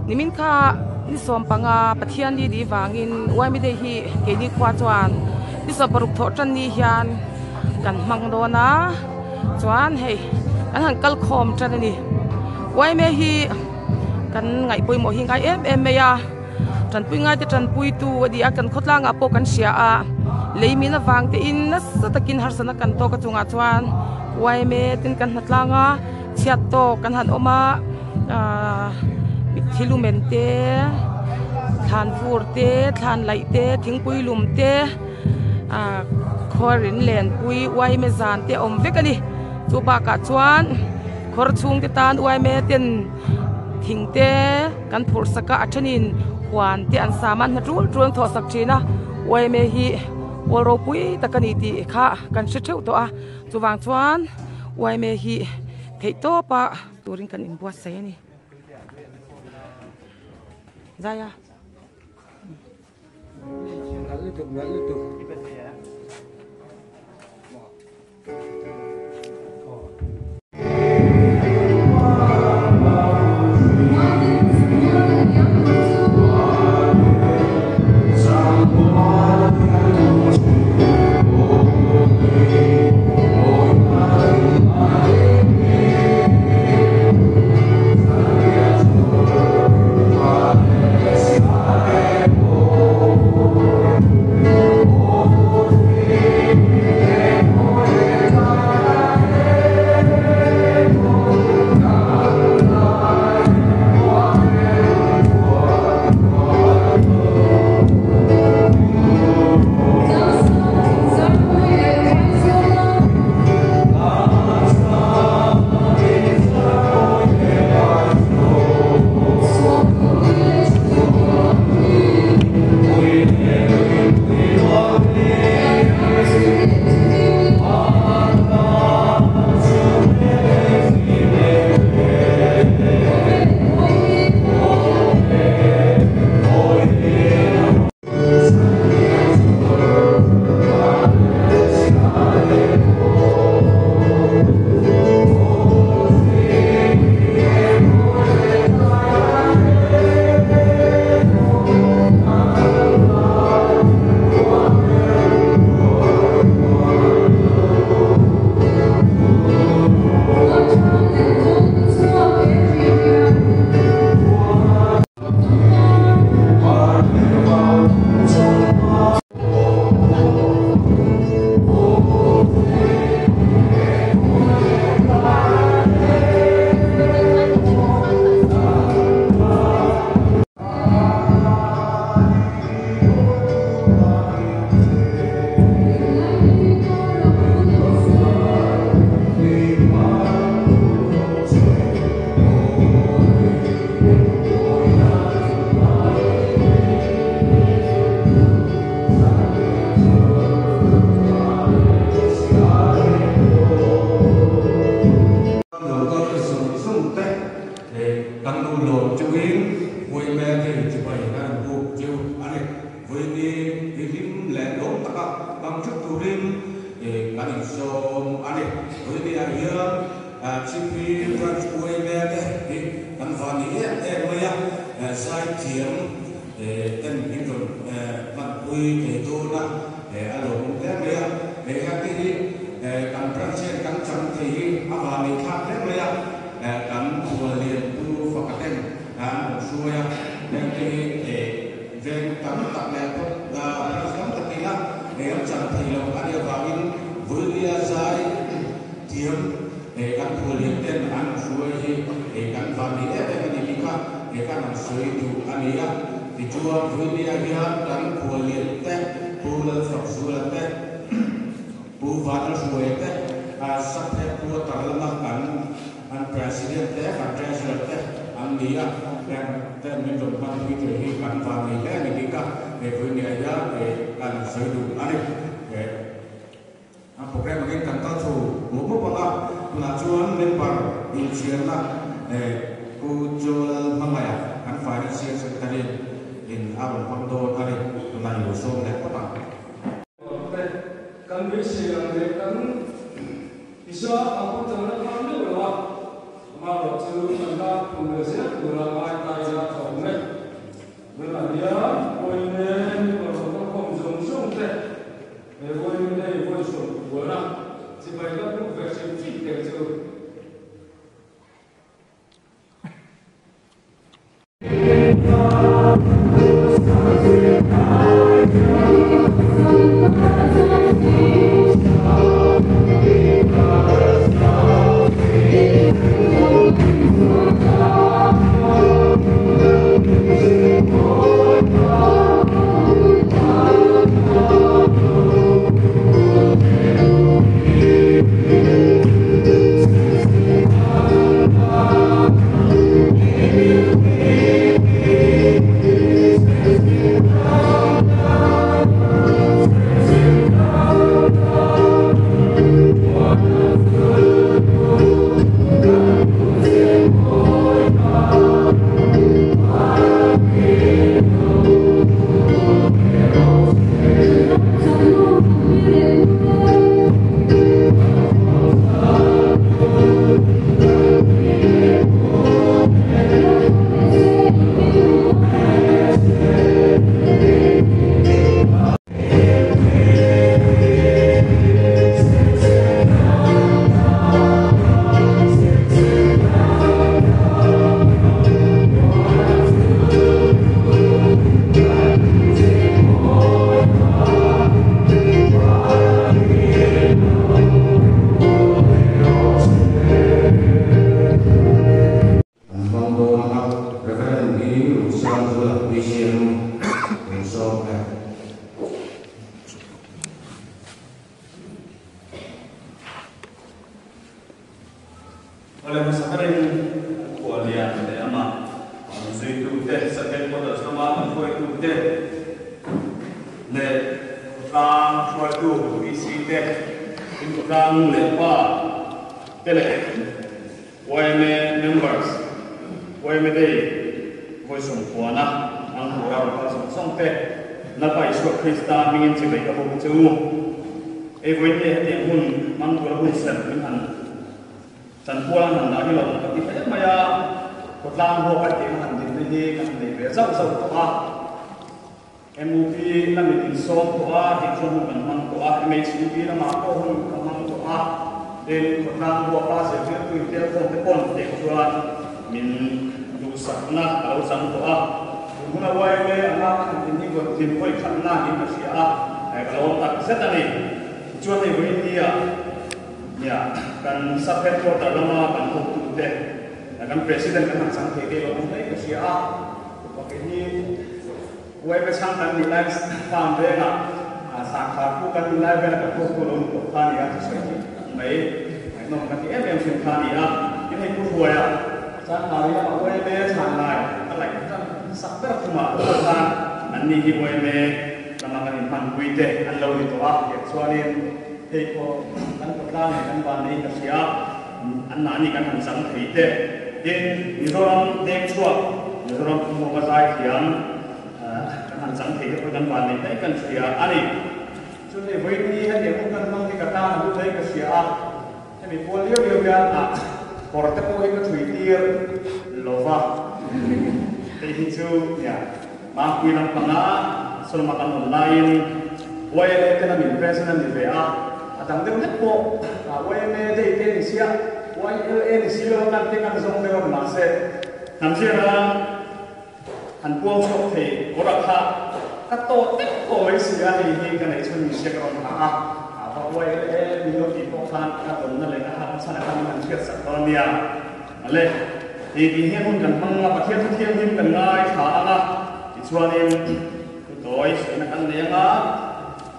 Nimin kha ni 15 Pathian ni ni wangin YMA Day hi keini khua chuan ni 16 thawh tan ni hian kan hmang dawn a chuan hei kan han kal khawm tan ani. YMA hi kan ngaih pawimawh hi ngai em em mai a tanpui ngai te tanpui tu ani a kan khawtlangah pawh kan hria a leimin awang te in nasa takin harsatna kan tawk a chungah chuan YMA ten kan hnatlang a chhiat tawk kan han awm a mitthi lumen te thlan vur te thlan laih te thingpui lum te khuarin lenpui YMA zan te a awm vek ani chu bakah chuan khawr chhung te tan YMA ten thing te kan phurh sak a a thenin huan te an sam a hna tul tul an thawh sak thin a YMA hi pawl ropui tak a ni tih kha kan hre theuh tawh a chuvang chuan YMA hi theih tawp a turin kan inbuatsaih a ni zai a. Kan beisei ang leh kan Isa ang pawh changna kha meuh lo a, amaherawhchu kan la phun ve zel tura An hmang dawn a, Reverend hi Ruhsangzula BCM kan sawm e. Awle hmasa berin an khuallian leh amah an zuitute, Sub Headquarters lama kan hruaitute leh khawtlang hruaitu PC te, in khawtlang nu leh pa te leh Yma members, Yma Day vawi sawmpuana ang tura rawn kal zawng zawng te, Lalpa Isua Krista hmingin chibai ka bawk che u. Ei vawiin leh hetiang hun hmang tura hun serh min han chanpual an han dah hi lo ka ti hle mai a, khawtlang huap a hetiang han dinna hi kan nei ve zauh zauh tawh a. MUP lamin insawm tawh a, tih chuan hun kan hmang tawh a, MHUP lamah pawh hun ka hmang tawh a, tin khawtlang huapa zirtirtu intelkhawm te pawn teh chuan min duhsakna a lo chang tawh a, tun huna YMA anga ka han inhi vawn thin vawi khatna niin ka hria a, ka lawm tak zet a ni. Tichuan hei vawiin nia nia kan sub headquarter lama kan hotute kan president kan han chang thei te lo awm mai ka hria a, pakhat hi Uaime chhang kan nih lai farm vengah sangkhar phu kan nih lai vela kan thawktu lo ni tawh kha a ni a, thusawi thih tak mai ngaihnawm ka ti em em thin kha a ni a. Tin hei Pu Hruaia Chanmari lama uaime chhan lai a laih tan sak ber thumah pawh khan an ni hi uaime lama kan inhmanpui te an lo ni tawh a, tiang chuanin hei pawh kan khawtlang leh kan van neiin ka hria a, an mahni kan han chang thei te. Tin, Mizoram deng chhuak, Mizoram thawmhnaw zai thiam kan han chang thei te pawh kan van nei daih kan hria a ni. Chun hei vawiin ni hetiang hun kan hmang hi ka tan a hlu daih ka hria a, hemi pual liau liau hian a kawr te pawh hi ka thui tir lo va, hei hi chu nia Mangpui lampanga Solomon kan awm laiin YLA te lamin president a ni ve a, a dang deuh hlek pawh YMA day te ni sia, YLA ni si lo kan te kan zawng deuh a ni mahse hnam zira han puang chhuak thei kawr a kha ka tawh tep tawh mai si a, hei hi ka neih chhun ni sia ka rawn ha a, va YLA min lo tih pawh khan ka dawnna leh ka hak chhan a khan min han hriat sak dawn nia. Ale, hei tih hian hun kan hmang a, Pathian thu thianghlim kan ngaithla ang a, tichuanin thu tawi sawiina kan nei ang a,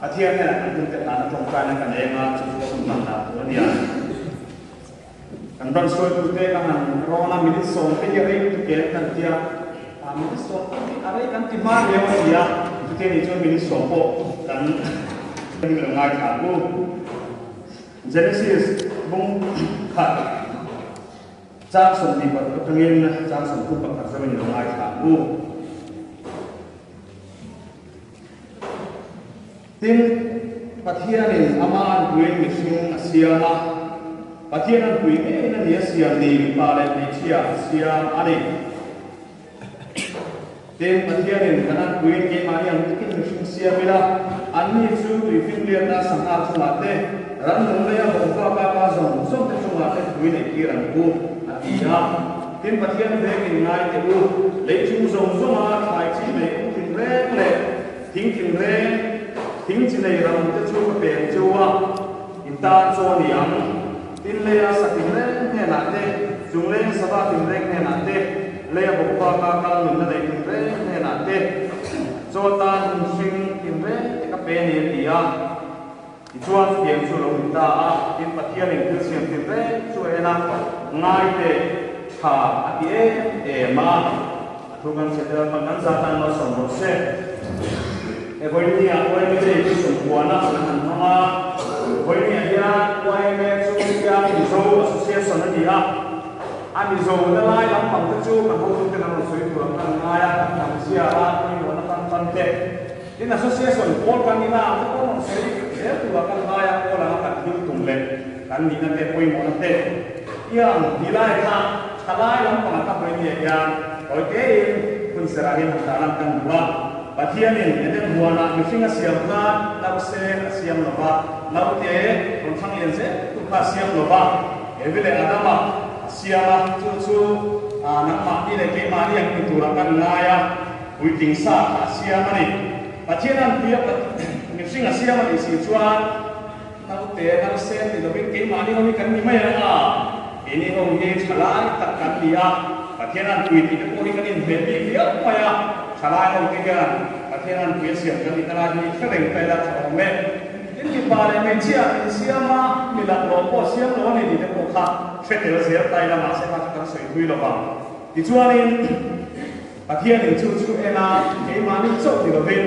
Pathian hnenah kan hun te hlana tawngtaina kan eng a, chu chu hun hman dan tur a nia. Kan ran hruaitute ka han rawn a, minute sawmte hi a rei lutuk em kan tia, minute sawmte hi a rei kan ti hma riau a nia, chutiang nih chuan minute sawm pawh kan lo ngaithla ang u. Genesis bung khat chang 26 atangin chang 31 zawin i lo ngaithla ang u. Tin, Pathianin ama anpuiin mihring a siam a, Pathian anpui ngeiin a ni a siam ni, mipa leh hmeichhia a siam a ni. Tin, Pathianin kan anpuiin keimahni ang takin mihring siam ila, anni chu tuifinriatna sangha chungah te, rannung leia bawngva kapa zawng zawng te chungah te tui neih tir an pu, a ti a. Tin, Pathian vengin ngai teh u, lei chung zawng zawnga. Thing chi nei ram te chu ka pe ang che u a, in tan chaw a ni ang. Tin, leia sa tinreng hnenah te, chungleng sava tinreng hnenah te, leia bawkbaka kal nunna nei tinreng hnenah te, chaw tan hmun hring tinreng te ka pe a ni, a ti a. Tichuan, chutiang chu a lo ni ta a, tin, Pathianin thil siam tinreng chu a en a, ngai teh, tha a ti em em a. A thu kan chhe tel hman kan zat tan malsawm rawh se. He vawinia YMA chu sawmpuana an han hmang a, vawinia hian YMA chu India Mizo Association a ni a, a Mizo na lai lampang te chu kan hotute kan rawn sawi tur ang kan ngai a, kan hnam zia a pawimawhna tan tan te. Tin Association pawl kan nihna ang te pawh rawn sawi zel tur a kan ngai a, pawl anga kan thil tum leh kan nihna te pawimawhna te. Tiang ti lai kha thalai lampang a ka vawinia hian tawi tein hun serah hian han tarlan kan duh a. Pathianin Eden huanah mihring a siam khan nause a siam lo va, naute rawn thlang lian zel tur kha a siam lo va, Evi leh Adama a siam a, chu chu nangmahni leh keimahni ang ni turah kan ngai a, puitling sa kha a siam a ni. Pathian an pui a, mihring a siam a nih si chuan naute nause ti lovin keimahni ho hi kan ni mai ang a, keini ho hi thalai tak kan ni a, Pathian an pui tih te pawh hi kan inhmeh bik viau mai a, thalai ho te hian Pathian an pui a siam kan nih na lai hi hre reng ta ila tha awm e. Tin mipa leh hmeichhia min siam a, mi laklawh pawh siam lo a ni tih te pawh kha hre tel zel ta ila mahse kha chu kan sawi thui lo vang. Tichuanin Pathianin chu chu en a, keimahni chauh ni lovin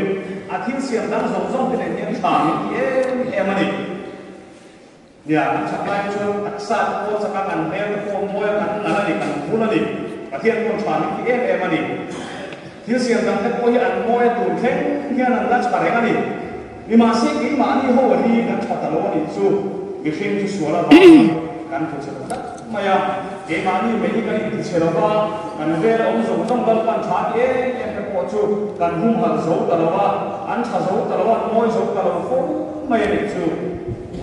a thil siam dang zawng zawng te nen hian tha min ti em em a ni. Nia, kan chak lai chuan taksa te pawh chak a, kan hmel te pawh mawi a, kan nalh a ni, kan vul a ni. Pathian pawh tha min ti em em a ni. Thil siam dang te pawh hi an mawi a tur thleng hian an la tha reng a ni. Nimahse keimahni ho hi kan tha ta lo a nih chu, mihring chu sual avangin kan tlu chhe ta tlat mai a. Keimahni mai hi kan inti chhe lo va, kan vel a awm zawng zawng Lalpan tha ti em em te pawh chu kan humhalh zo ta lo a, an tha zo ta lo a, an mawi zo ta lo fo mai a nih chu.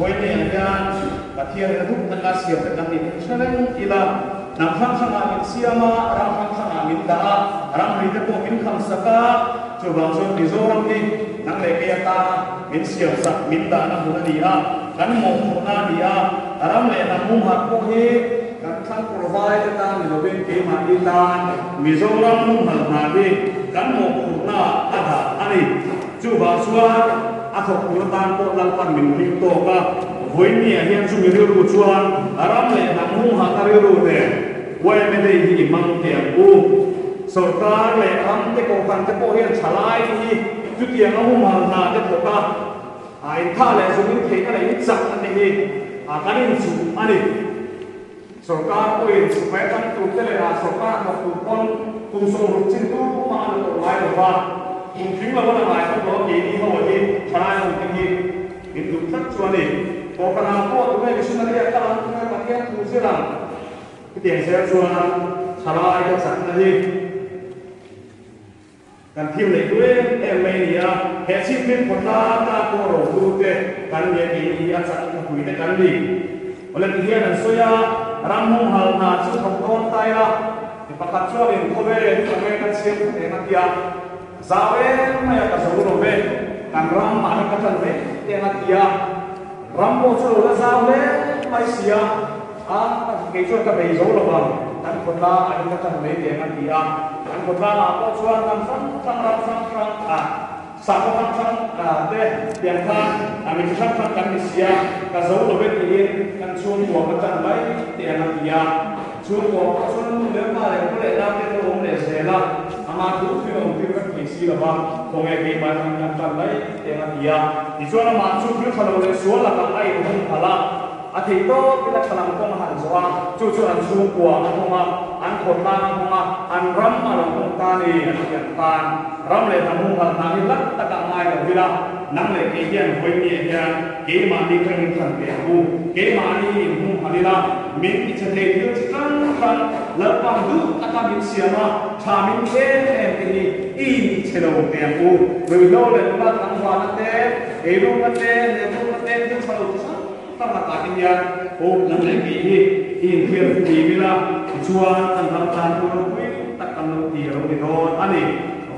Vawiinah hian Pathian in a duh taka siam te kan nih hi hre reng ila, hnam hrang hrangah min siam a, ram hrang hrangah min dah a, ramri te pawh min kham sak a, chuvang chuan Mizoram hi nang leh kei atana min siam sak, min dahna hmun a ni a, kan mawhphurhna a ni a, ram leh hnam humhalh pawh hi kan thlang vai te tan ni lovin keimahni tan Mizoram humhalh hna hi kan mawhphurhna a dah a ni. Chuvang chuan a thawk tur atan pawh Lalpan min ring tawk a, vawinia hian chumi rilru chuan ram leh hnam humhahna rilru nen YMA Day hi i hmang teh ang u. Sorkar leh ram te kohhran te pawh hian thalai te hi chutiang a humhal hna te thawk a, a inthah leh zungin theihna leh inchakna te hi kan inchuh a ni. Sorkar pawhin sipai tang tur te leh ah sorkar thawk tur pawn kum 60 chin tur pumah a la tawh ngai lo va, kum tling lo a la ngai bawk lo a keini ho hi thalai ho te hi min duh tlat chu a ni. Kohhran ah pawh tunge missionary a kal ang tunge Pathian thu zir ang hetiang zel chuan thalai te chakna hi Kan thil neih duh em em mai a ni a, he chhipphir khawtlang tan pawh rohlu te kan ni a tih hi a chak thapui te kan ni. Awle ti hian an sawi a, ram humhal hna chu thawk dawn ta ila, mi pakhat chuanin khawvel hi ka nge kan siam khat eng a tia, zau em mai a ka zo lo ve, kan ram mah hi ka ṭan ve eng a tia, ram pawh chu lo la zau hle mai si a, A, kei chuan ka bei zo lo vang, kan khawtlang ah hian ka ṭan mai teh ang a ti a. Kan khawtlang ah pawh chuan hnam hrang hrang, ram hrang hrang, ah, sakhaw hrang hrang te tiang khan a mi chi hrang hrang kan ni si a, ka zo lo e tiin kan chhungkua ka ṭan mai teh ang a ti a. Chhungkua pawh chuan nu leh pa leh pu leh nau te an lo awm leh zel a, amah thu thuin a awm tir vek thei si lo va, khawnge keimah hian kan ṭan mai teh ang a ti a. Tichuan amah chu thil ṭha lo leh sual lakah a inhawng phalh a. A theih tawpin a thalam kawng a han zawh a, chu chu an chhungkua a hawng a, an khawtlang a hawng a, an ram a lo hawng ta ni an ti ang khan ram leh hnam humhalh hna hi lat taka ngai lo ila, nang leh kei hian vawinia hian keimahni tangin than teh ang u, keimahni in humhalh ila, min ti chhe thei thil chi hrang hrang Lalpan duh taka min siam a, tha min ti em em te hi i in ti chhe lo teh ang u, ruihhlo leh nula tlangvalna te, eirukna te, lehkawkna te thil tha lo chi hrang Hrang lakah te hian hope lam leh kei hi i inhriat fim ila, tichuan kan ram tan tur ropui tak kan lo ti a lo ni dawn a ni.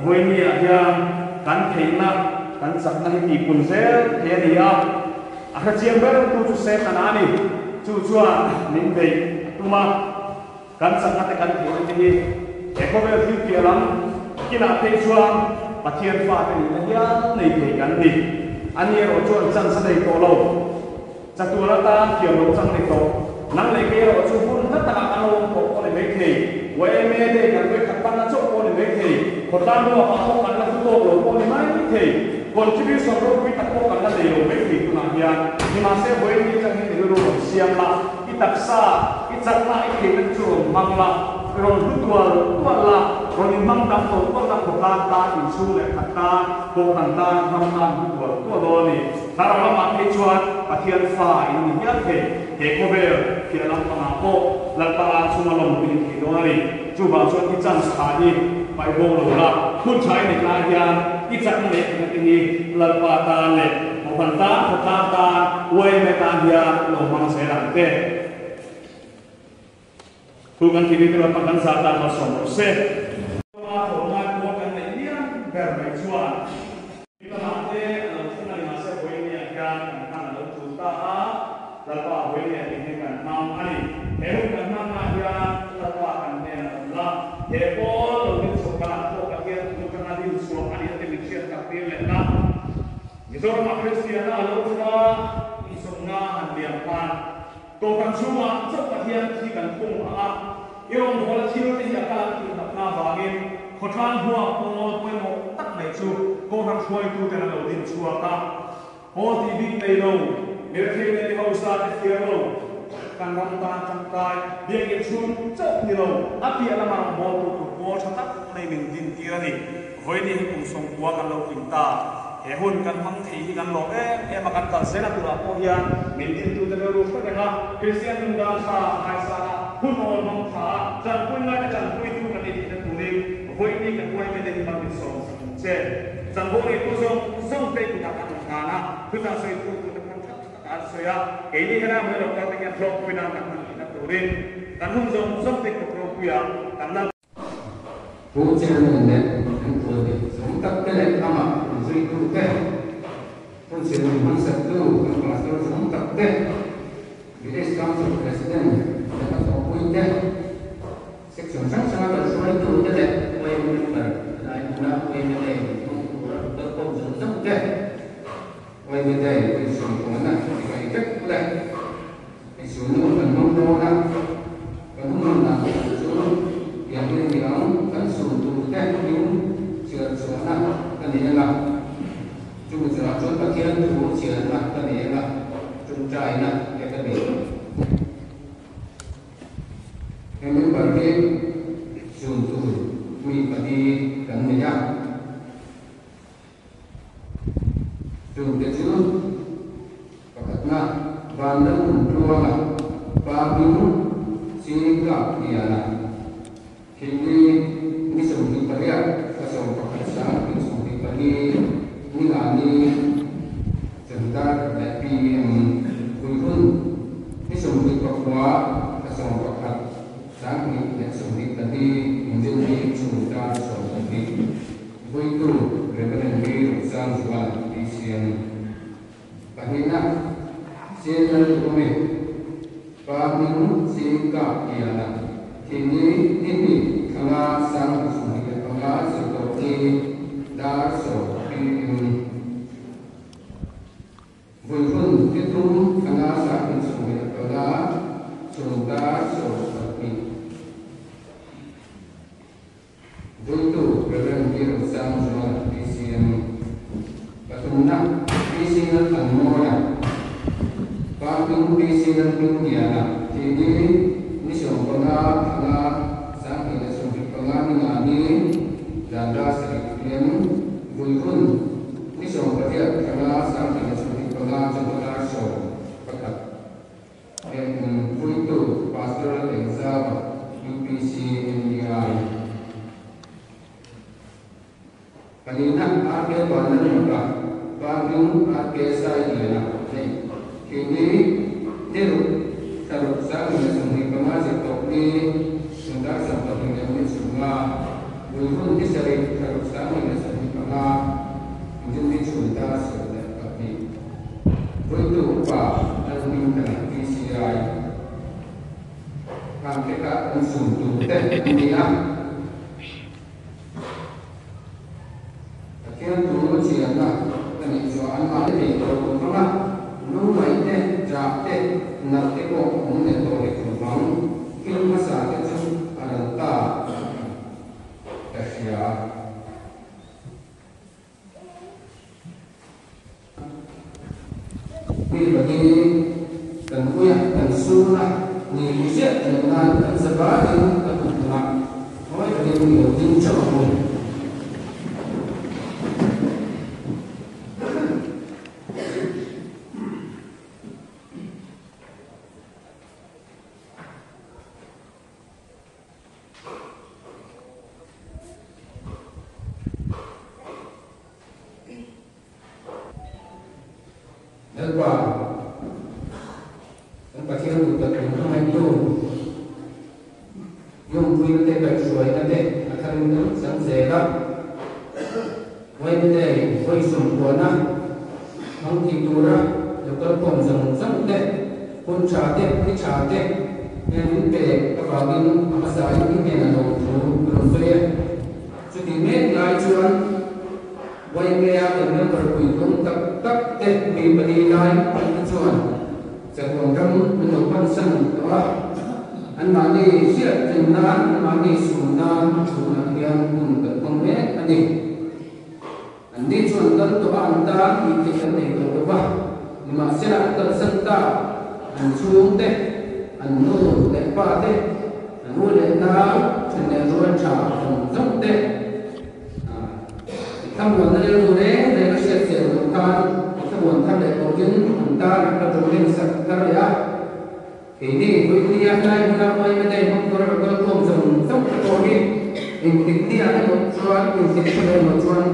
Vawinia hian kan theihna kan chakna hi tihpun zel thei a ni a, a hrechiang ber tu chu Setana a ni. Chu chuan min beih a tum a, kan chakna te kan theihna te hi he khawvel thil piah lam kinah phei chuan Pathian fate nihna hial nei thei kan ni. Ani erawh chuan chance a nei tawh lo. Chatuan atan thiam loh chang ni tawh. Nang leh kei erawh chu hun hla takah kan lo awm tawh pawh ni maithei. YMA day kan vawi khat panna chauh pawh ni maithei. Khawtlang ruakah pawh kan la hlu tawk lo pawh ni maithei. Contribution ropui tak pawh kan la nei lo maithei tunah hian. Nimahse vawiin atang hian i rilru rawn siam la, i taksa, i chakna, i theihna te chu rawn hmang la, rawn hlu tual tual la, rawn inhmang tam tawh tawh la, khawtlang tan, inchhung leh khat tan, kohhran tan, ram tan hlu tual tual dawn a ni. Thlarau lamah phei chuan Pathian fa in ni hial thei. He khawvel thiah lampangah pawh Lalpa an chhunga lawm pui thei dawn a ni. Chuvang chuan i chance tha hi paih bo lo la, hun tha i neih lai hian i chakna leh theihna te hi Lalpa tan leh Kohhran tan, khawtlang tan, YMA tan hian lo hmang zel ang che. Thu kan tih ni te Lalpa kan zah tan malsawm rawh se. Lalpa thawhngai pawl kan neih lian ber mai chuan. Mi lamah te a lo thleng a ni mahse Vawinia hian kan hman a lo tul ta a, Lalpa Vawinia tih hi kan hmang a ni. He hun kan hmanna hian Lalpa kan hnenah awm la, he pawl lo din chhuah kalah pawh Pathian thu atanga din chhuah a nih a ti min hriat tak tir leh la. Mizoramah Kristianna a lo thleng a, insawmna han liam khan Kohhran chhungah chauh Pathian thi kan khung ang a, i rawngbawla thil te hi a kal ang tih hlauhna avangin khawtlang hua pawl pawimawh tak mai chu Kohhran hruaituten an lo din chhuak a. Pawl tih bik nei lo, mirethei leh mi hausa te thiar lo, kan ram tan tangkai, biakinn chhung chauh ni lo, a piah lama rawngbawltu tur pawl tha tak mai min din tir a ni. Vawiin hi kum sawmkua kan lo tling ta. He hun kan hmang thei hi kan lawm em em a, kan kal zela turah pawh hian min dintute rilru hre reng a, Kristian nun dan tha ngaisang a, hun awl hmang tha a, chanpui ngaite chanpuitu kan ni theihna turin vawiin kan uaime te hi mal min sawm sak ang che. Chanvo neitu zawng zawng te kutah kan awm hnan a, thuchah sawitu turte pawn tha tha taka an sawi a, keini helai hmuna lo kal te hian hlawkpui nan kan hman theihna turin kan hun zawng zawng te kut ropuia kan lal. Pu Chairman leh an khualbik zawng tak te leh amah inzuitu te, Council in hmansattu kan Pastor zawng tak te, Village Council President leh a thawhpui te, Section hrang hranga kan hruaitu te leh YM member helai hmuna YMA hmang tura kalkhawm zawng zawng te, YMA Day insawmkhawmna ti vek le. Isuhnu kan hmang dawn a, kan hun dan tur chu tiang hi a ni ang, kan suh tur te hming chhiar chhuahna ka ni ang a, chumi chungah chuan Pathian thu chhiarna ka ni ang a, tawngtaina te ka ni. He member hi sun tur mi pali kan nei a. Chungte chu pakhatna Vanlalhmun Tluanga pa hming Ching Kap Liana, Thilli ni 28 thla 11 2024 ni nga ni Chandar leh PM Puihun ni 29 thla 11 2024 Inrinni chhungtar 12. Vuitu Reverend Lee Rosangzuala BCM pahnihna Cnl Duhawmi pa hming Ching Kap Liana thihni ni hnih thlanga 2025 zirtawpni dar 10 PM. Vuihun ni tum thlanga 2025 chhung dar 12. Vuitu Rev. Pi Rosangzuala BCM pathumna PC Lalthanmawia pa hming PC Lalhmingliana thihni ni 15 thlanga 2025 ni nga ni zan dar 7 pm Vuihun ni 18 thlanga 2025 chawhma dar 11 Vuitu Pastor Engzava UPC NDI Palina RK Vanlalmaka pa hming RK Sailiana nei thihni ni ruk thla ruk 2025 zirtawpni chhun dar 12 leh minute 15 Vuihun ni sarih thla ruk 2025. Inrinni chhun dar 12 Hruaitu Upa Lalhmingthana PCI khangte kha an sun tur te an ni a. Pathian thu chianna ka nih chuah an mahni thei tawh lo vang a, lungngaih te, ṭah te, nat te pawh awm leh tawh leh lo vang. Thil hmasa te chu a ral ta ka hria. Mi pahnih kan ui a, kan sun a, ni ku ziah tih nan kan za vatin ka duh thung a, ngawi takin i lo ding chauh ang u. Lalpa, kan Pathian duh tak min hmangaihtu, Yawmpuina te kaihhruaina te a tharin kan chang zel a, Vaimite vawi sawmkuana hmang thei tura lo kalkhawm zawng zawng te, hun tha te, ni tha te hian min pek avangin a hmasain i hnenah lawmthu ka rawn sawi e. Chutih mek lai chuan Vaimea kan member puitlung tak tak te mi pali lai te chuan chatuan ram an lo pansan tawh a, anmahni hriat tlin nan, anmahni sun nan chhunah hian hun kan hmang mek a ni. Anni chuan kal tawh a an tan tih theih an nei tawh lo va, nimahsela an kalsan ta, an chhungte, an nu leh pa te, an u leh nau, then leh rual tha zawng zawng te, I thlamuanna rilru reng reng a hriat chian loh khan i thlamuan thar leh turin an tan a ka ṭawng sak thar leh a. Keini Vawinia hlai hmuna Vawiina day hmang tura ka kal khawm zawng zawng te pawh hi engtik nia emaw chuan engtik hun emaw chuan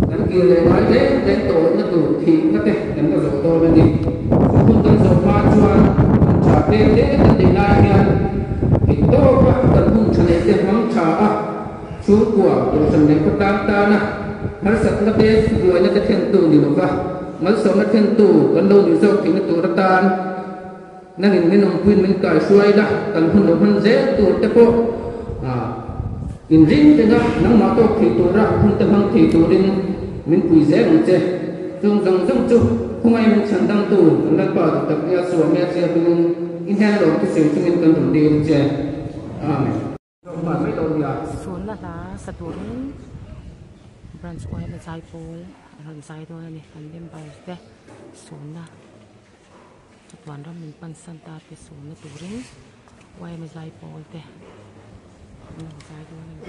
kan kir leh ngai reng reng tawhna tur thihna te kan la zawh dawn a ni. Chu hun kan zawh hma chuan hun ṭha te te kan neih lai hian theihtawpa kan hun ṭha neih te hmang ṭha a, Chhungkua Kohhran leh khawtlang tana harsatna te buaina te thlentu ni lova malsawmna thlentu kan lo nih zawk theihna tur atan nangin min awmpuiin min kaihruai la, kan hun lo hman zel tur te pawh inring renga nangmah tawk thei tura hun te hmang thei turin min pui zel ang che. Chung zawng zawng chu khawngaih min chhan dangtu kan Lalpa duh tak nia suamia chiahbingin i hnen lawm thusawi chungin kan rawn dil che. Amen. Sunna hla sa turin branch oil a zai pawl a rawn zai dawn a ni kan member te sunna chatuan ram min pan san ta te sunna turin yma zai pawl te an rawn zai dawn a ni.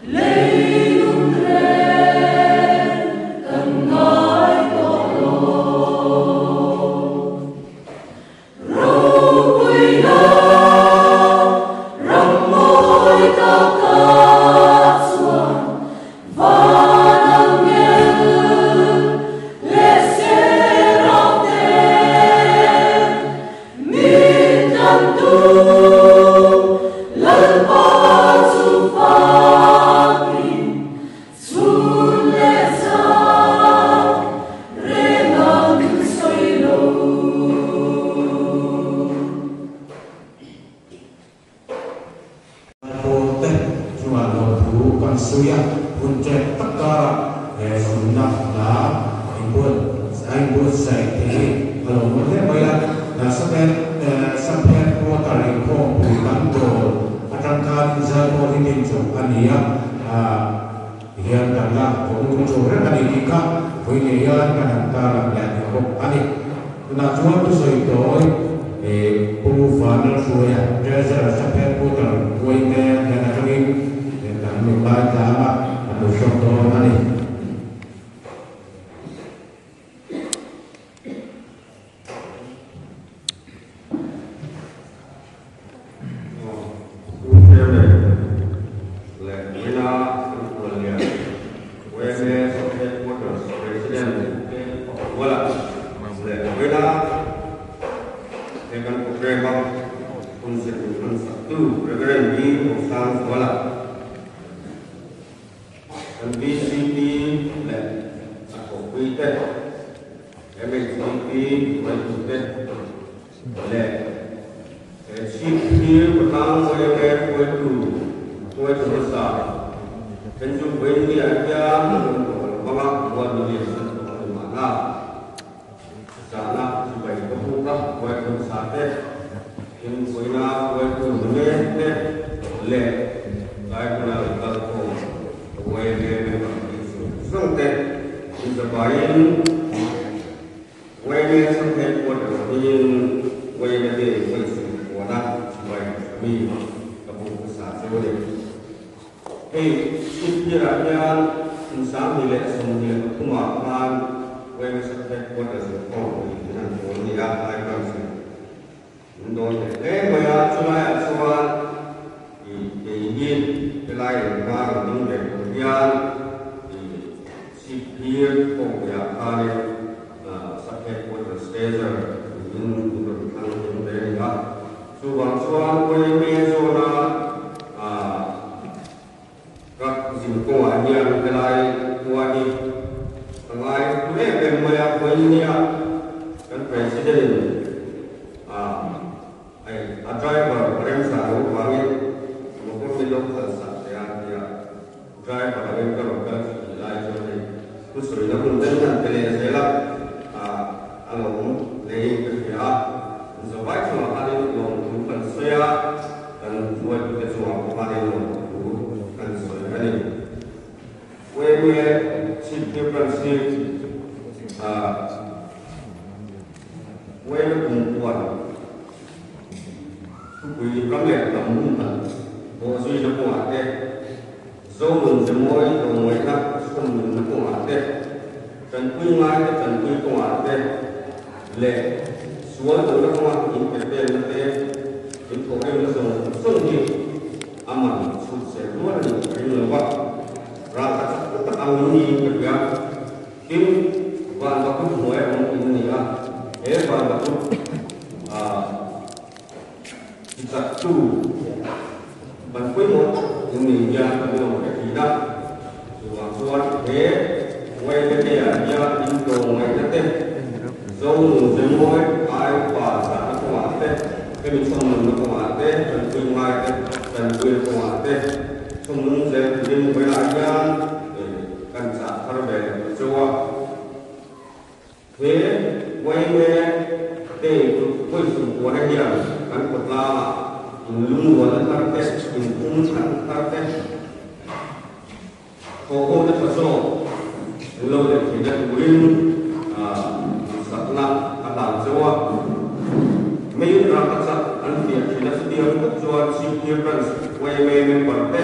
Leilung reng kan ngai tawh lo. Ropuina ram mawi takah chuan van angel leh serah te min tantu Lalpa chu fakin chhun leh zan reng an sawi lo. Pawlte chungah lawmthu kan sawi a, hun ṭek tak karah he sunna hla a inbuatsaih thei hi a lo hmu hle mai a. Saphet Quarter inkhawmpui kan dawl aṭang khan Zaipawl hi din chawp a ni a, tihian kan la kawng chho reng a ni tih kha vawi ngei hian kan han tarlang leh a ni bawk a ni. Tunah chuan thusawi tawi Pu Vanlalhruaia, Treasurer Saphet Quarter Kuaite hnen atangin kan rawn lai tlang a, kan lo hrawk dawn a ni. Pu Chairman leh Mawina kan Khuallian YMA Sub Headquarters President Ruala leh Mawina he kan programme a hun zir min hman saktu Reverend B Rosangzuala kan VCP leh a thawhpuite MHCP hruaitute leh he chhip thlir khawtlang YMA hruaitu hruaitu hmasa Andrew Vainlia hian a rawn tawh lo vang a, Mual Million san tawh a ni mahna. Zahna chibai ka buk a, hruaitu hmasa te, tin vawiina hruaitu nule te leh tlai hmuna lo kal khawm YMA member tih zawng zawng te inzavaiin YMA Sub Headquarters hmingin YMA Day vawichhun puana chibai mi ka buk hmasa chu a ni. Hei Chhipphirah hian kum 2023 ah khan YMA Sub Headquarters inkhawmpui in an pawl ni a, lai branch in min dawn leh hle mai a, chulaiah chuan i kei hi helai inhma rawn ding ve tur hian i Chhipphir kawngpuiah khanin Sub Headquarters Treasurer niin min rawn thlang hlim ve a ni a. Chuvang chuan YMA zawna ka zin kawngah hian helai khua hi ka ngai hlu em em mai a, Vawinia kan President in a driver a remsa lo vangin motor min lo khalh sak teh a tia driver angin ka rawn kal thin lai chuan hei thusawi na hun den han pe leh zel a, a lo awm hlein ka hria a, zavai chungah khanin lawmthu kan sawi a, kan hruaitute chungah pawh khanin lawmthu kan sawi a ni. YMA Chief Difference hi YMA kumpuan thupui ram leh hnam humhalh bawhzuina kawngah te, Zonun ze mawi tlawmngaihna chhawmnunna kawngah te, tanpui ngaite tanpui kawngah te leh sual dona kawnga inpepenna te, inthawhrimna zawng zawng hi a man chhut zel rual a nih ka ring lo va, ralkhat chak tak ang in ni ka hria. Tin, van bakut hnuai a awm in a ni a, he van bakut ah Tichaktu ban pawimawh tak in nei hian kan lo hre thin a, chuvang chuan he YMA-ah hian in tlawmngaihna te, Zonun ze mawi ai upa zahna kawngah te, hemi chhawmnunna kawngah te, tanpui ngai te tanpuina kawngah te, chhawmnun zel turin vawilah hian kan chah thar ve leh ta chauh a. He YMA Day chu vawisum puana hian kan khawtlangah inlungrualna thar te, inphum khat thar te, thawhhona tha zawk an lo neih theihna turin duhsakna a hlan chauh a. Main raka chak an fiah thin a, chutiang bawk chuan Chhipphir Branch YMA member te.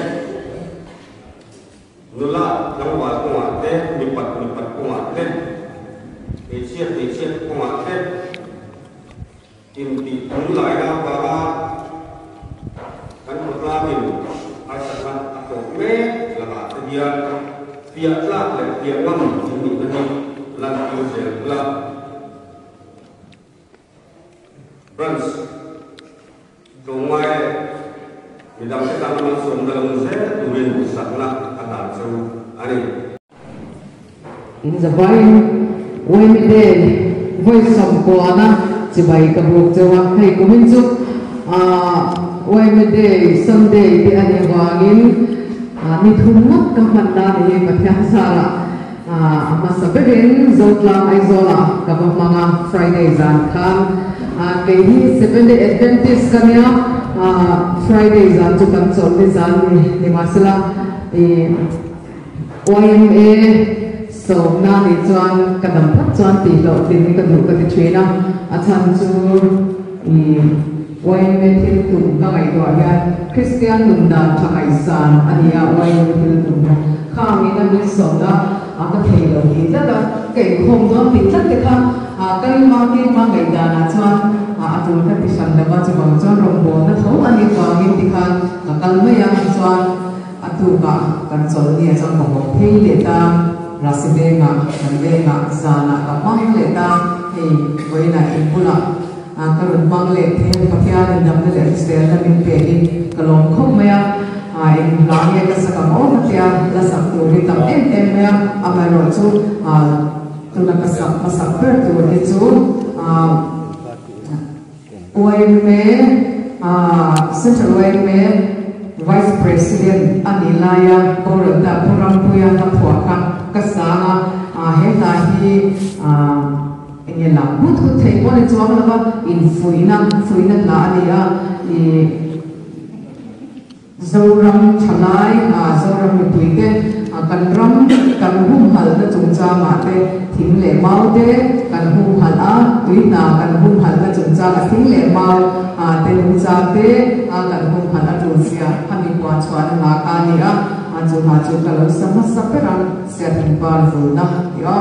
Nula tlangval kawngah te, mipat mipat kawngah te, hmeichhia hmeichhia kawngah te, intih tunlaina avanga kan khawtlangin harsatna a tawk mek lakah te hian fiah tlak leh fiah ngam in nihna hi lantir zel ula. Branch tlawmngai leh midangte tan malsawmna lo ni zel turin sakna a dan chu a ni. In zavai Uaimite vawi sawmkuana chibai ka buk cheu a, hei kumin chu Uaimite Sunday te a nih vangin ni thum ngawt ka hman na ni hi Pathian zarah A hmasa berin Zotlang Aizawlah ka va hmang a, Friday zan khan. Kei hi Seventh Day Adventist ka nia, Friday zan chu kan chawlh ni zan ni nimahsela i YMA sawmna nih chuan ka dam phawt chuan tih hlawh tlin hi ka duh ka ti thin a, a chhan chu i YMA thil tum ka ngaihtuah hian Kristian nun dan tha ngaihsan a ni a, YMA thil tum kha. Khangin a min sawmna a ka thei lo tih tlat a, ka inkhawm dawn tih tlat te kha ka rilma keima ngaihdanah chuan a tul ka ti hran lo va, chuvang chuan rawngbawlna tho a nih vangin tikhan ka kal mai a, tichuan a tukah kan chawlh ni ah chuan ka haw phei leh ta, Rasi vengah kan vengah zanah ka hmang leh ta, hei vawiinah in bulah ka rawn hmang leh thei a, Pathianin damna leh hriselna min pe hi ka lawm khawp mai a, eng hla nge ka sak ang aw ka tia la sak tur hi tam em em mai a, amaherawhchu tuna ka sak hmasak ber tur hi chu YMA Central YMA Vice President a nih laia boral ta Pu Rampuia hla phuah kha ka sang a, he hla hi Enge lam hut hut theih pawh ni chuang lova infuihna fuihna hla a ni a, ih Zoram thalai ah Zoram mipuite kan ram kan humhalhna chungchangah te thing leh mau te kan humhalh a, tui hna kan humhalhna chungchangah thing leh mau ah te nungchang te a kan humhalh a tul zia khami puan chhuahna hla kha a ni a, chu hla chu ka lo sa hmasa ber a, Siathing par vulna tih a.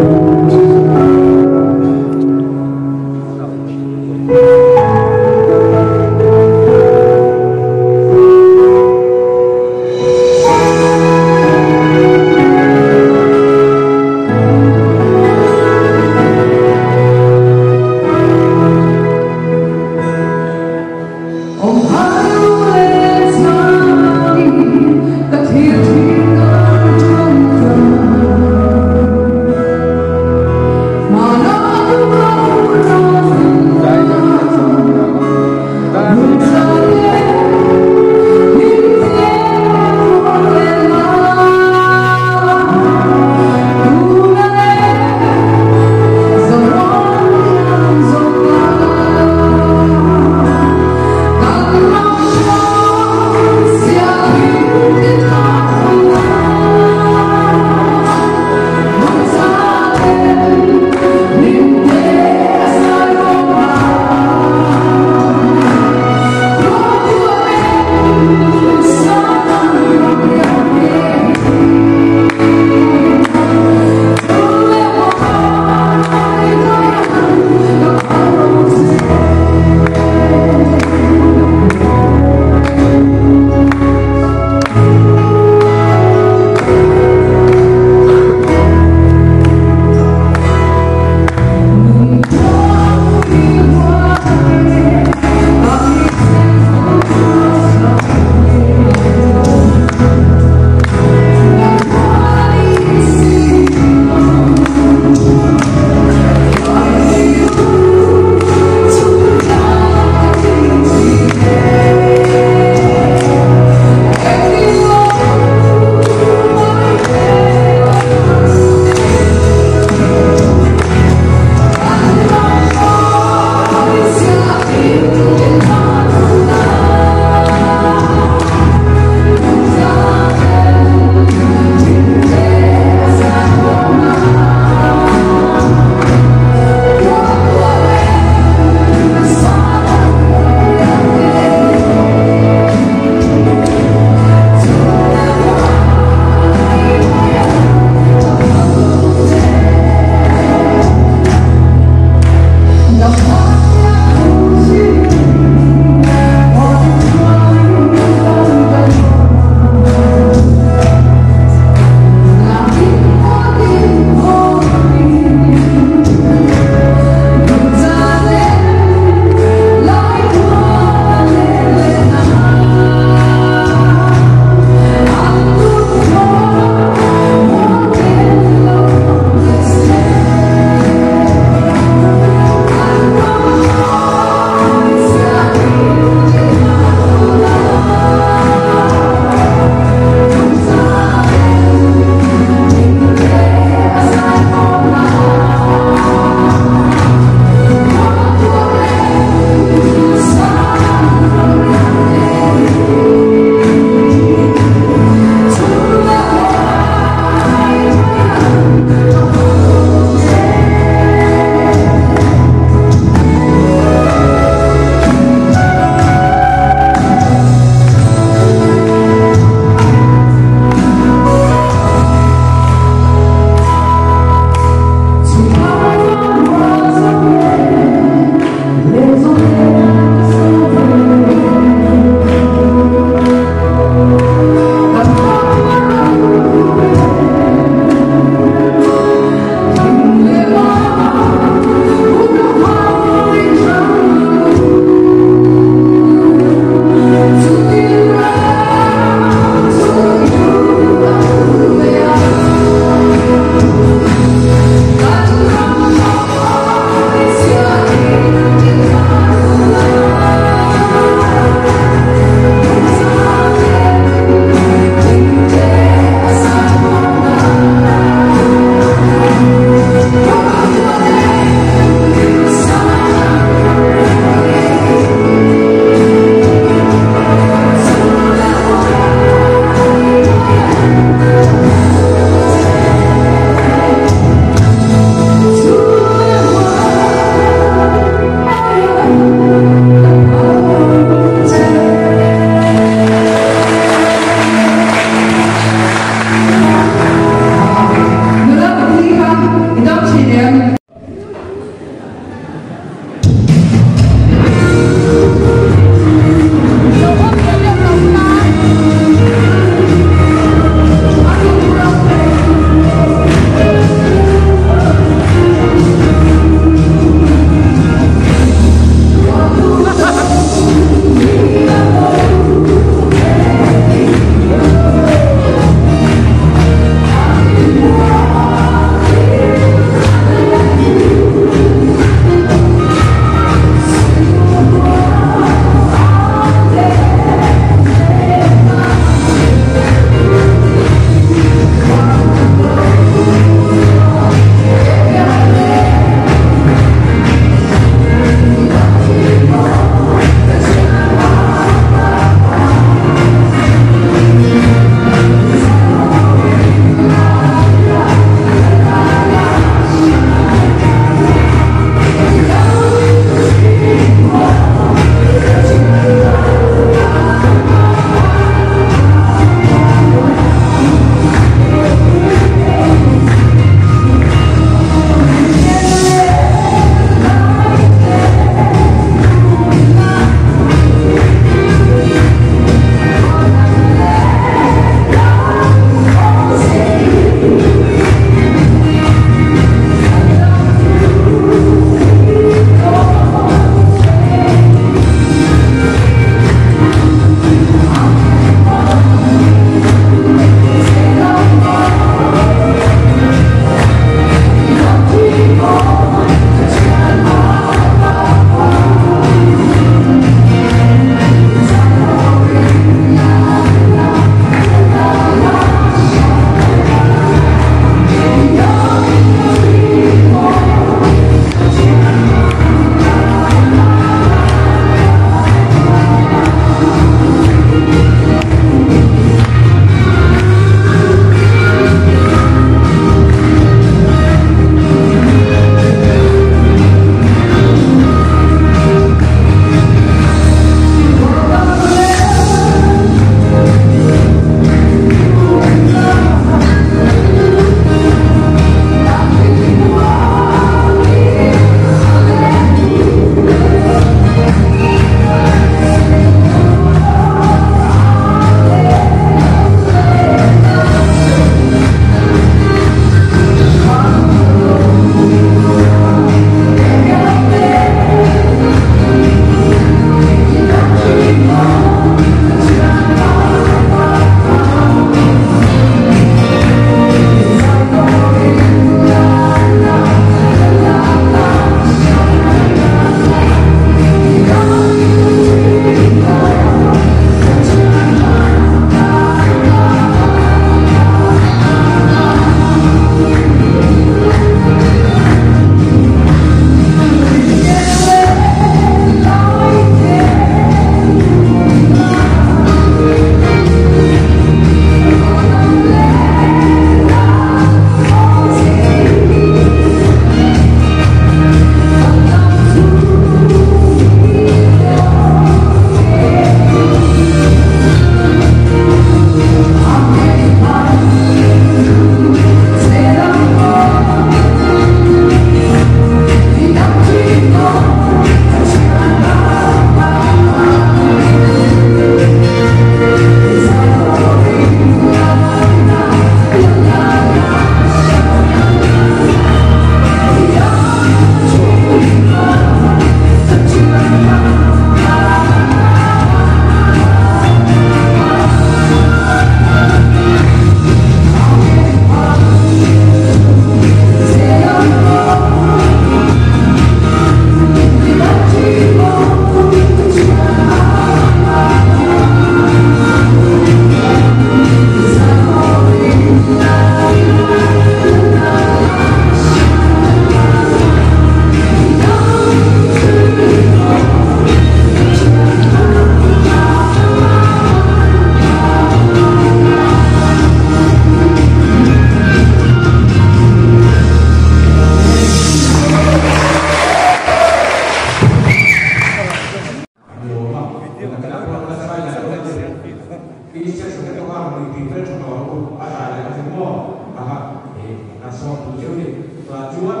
ti fel tha tawh ang u, a tlai leh ka ti maw? Aha, eh, kan sawm pui cheu ni. Tunah chuan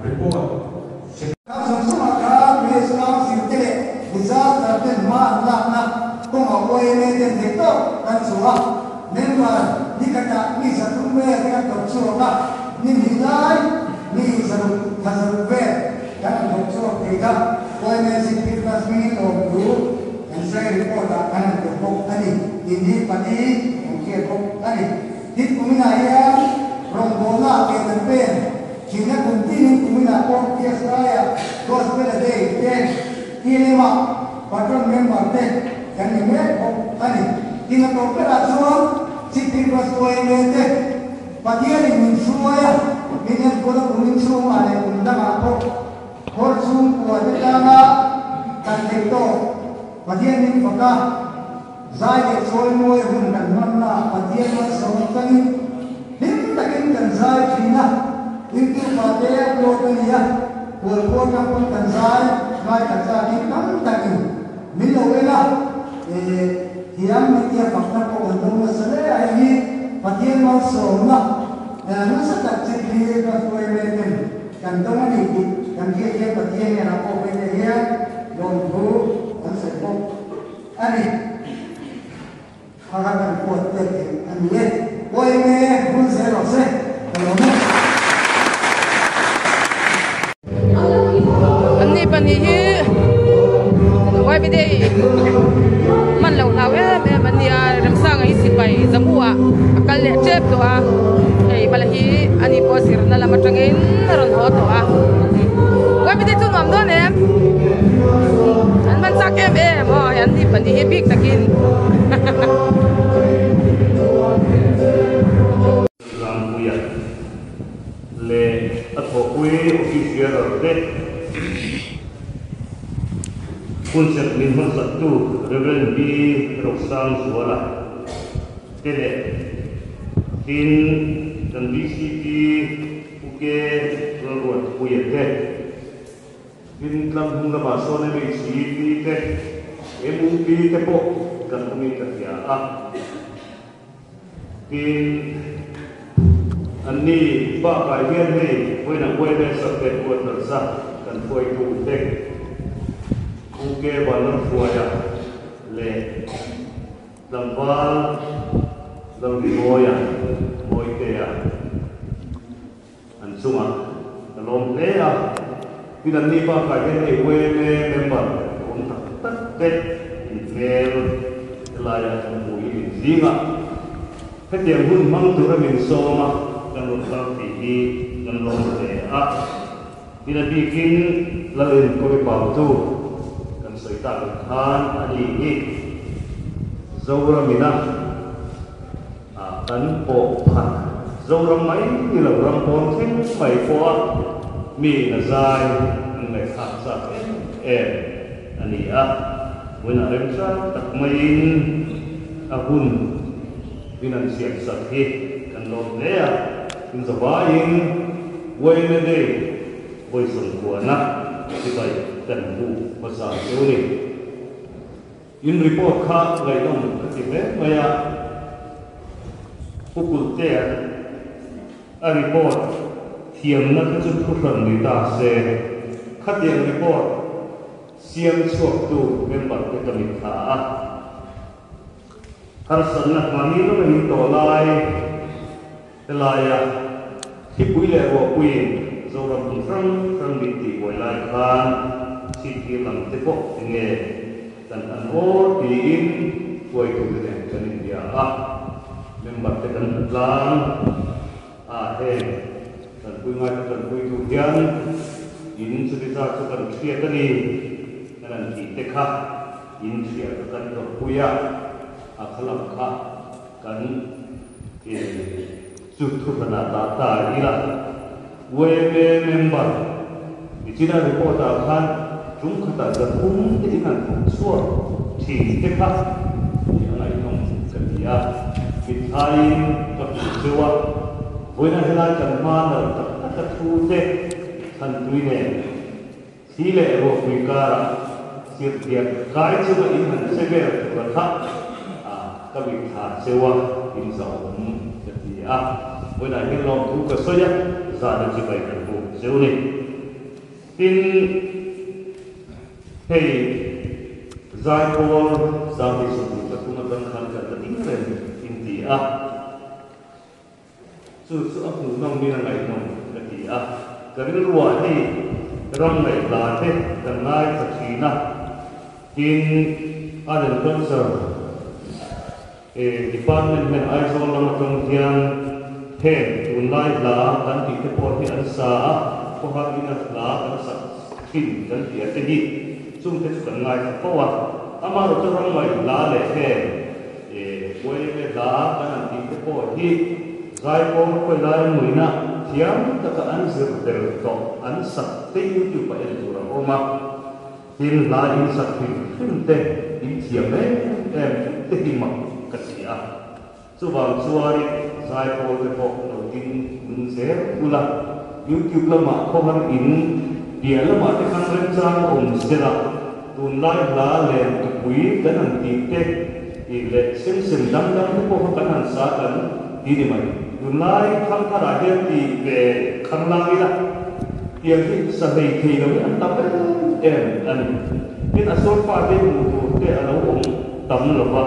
report se. Kha zawng zawngah khan Village Council te leh disaster ten hma an lakna kawngah YMA ten theih tawk kan chhuah a, member ni khatah mi 300 vel te kan thawk chhuak a, ni hnih lai mi 600 thla 600 vel kan han thawk chhuak thei kha YMA Zirtir Class hmingin lawmthu kan sawi report ah kan han tel bawk a ni. Tin hi pali kan hriat bawk a ni. Tin kuminah hian rawngbawlna ke kan pen thinna kum tinin kuminah pawh PSI-ah Gospel a Day te TLM-ah Patron member te kan ni mek bawk a ni. Tin a tawp berah chuan Chipir Bus YMA te Pathianin min hruai a, min enkawl a kumin chhungah leh kum dangah pawh khawr chhungkua te tana kan theih tawk Pathian min fak a. Zai leh chawimawi hun kan hmannaah Pathian malsawm atangin hlim takin kan zai thin a, YouTube ah te upload a ni a, kualkual tang pawn kan zai ngai khat zakin tam takin min lo en a, eh thiam mitia fakna pawh kan dawng nasa hle a, hei hi Pathian malsawmna nasa tak chip hi ka hruai mek em kan dawng a ni tih kan hriat hian Pathian hnenah pawh vei leh hian lawmthu kan sawi bawk. A ni. Thar a kan kuat pek theih a ni e. Aw eng e, hmun zel rawh se, ka lawm e. An ni pahnih hi YBD hman loh hlau em em an ni a, Remsanga hi sipai Jammu ah a kal leh tep tawh a, hei bala hi ani pawh zirna lam atangin a rawn haw tawh a. YBD chu nuam dawn em? An man chak em em aw hei an ni pahnih hi bik takin. Rampuia leh a thawhpui office bearer te hunserh min hmansaktu Rev. B. Roksangzuala te leh tin kan VCP Pu K. Lalruatpuia te Tin, tlang hnung lamah sawn MHCP te, MUP te pawh kan awmin ka hria a. Tin, anni bakah hian hei vawiinah YMA Sub-Headquarters a kan hruaitu te, UK Vanlalhruaia leh Tlangval Lalrimawia, Mawitea, An chungah ka lawm hle a, tin an ni bakah hian hei YMA member awm tak tak te inhmel helaia kan hmu hi min zing a, hetiang hun hmang tura min sawm a kan rawn kal tih hi kan lawm hle a, tin a bikin Lalin Kawri Pautu kan sawi tak ang khan a ni hi Zoramina Kan pawh phat Zoram mai ni lo ram pawn thleng mai pawha mi in a zai an ngaihthlak chak em em a ni a. Vawiinah remchang tak maiin a hun min an siamsak hi kan lawm hle a. Tin zavaiin YMA Day vawi sawmkuana chibai kan hmuh hmasa cheu ni. In report kha ngaihnawm ka ti hle mai a, Pu Kulhtea a report thiamna kha chu thuhran ni ta se, khatiang report siam chhuaktu member te ka mitthla a, harsatna hmani lama in tawh lai helaia thlipui leh ruahpuiin Zoram hmun hrang hrang min tihbuai lai khan chhiptir lam te pawh enge kan an aw tiin hruaitute nen kan inbia a, member te kan hmu tlang a, heng tanpui ngaite tanpui tur hian in chuti zat chu kan hriat a ni kan han tih te kha in hriat ka kan tawrhpui a, a khalam kha Kan chu thuhranah dah ta ila, YMA member nichina report ah khan tum khatah 300 te in an thawk chhuak thin te kha ni a ngaihnawm ka ti a, mitthaiin ka hmuh cheu a, vawiina helai kan hma nalh tak taka thu te thantui nen Thli leh ruahpui karah sirhliak kai chunga in han che vel tura kha ka mit thla cheu a. in zahawm ka ti a. Vawiinah hian lawmthu ka sawi a, zahna chibai kan buk zeuh a ni. Tin, hei Zaipawl Zahni Sawmhnih pathum atang khan kan la ding reng in ti a. Chu chu a hmuhnawm in a ngaihnawm ka ti a. Ka rilruah hei ram ngaihhla te kan ngaithla thin a. Tin, Art and Culture Department hian Aizawl lam atang hian heng tunlai hla kan tih te pawh hi an sa a, khawhar ina hla kan sak thin kan tih a te hi chungte chu kan ngaithla fo a. Amaherawhchu ram ngaihhla leh heng Uaime hla kan han tih te pawh hi Zaipawl khawilai muina thiam taka an zir tel tawh an sak te YouTube ah en tur a awm a. Thil hla in sak hrim hrim te in thiam em em vek te hi mak ka ti a. Chuvang chuan Zaipawl te pawh lo ding nung zel ula, YouTube lamah khawhar in piah lamah te khan remchang awm sela, tunlai hla len tupui kan han tih te tih leh sem sem dang dang te pawh kha kan han sa kan ti ni mai. Tunlai thangtharah hian ti ve khanglang ila tiang hi sa hlei thei lo hi an tam em em a ni. Tin, a sawrfa te hmuh tur te a lo awm tam lo va,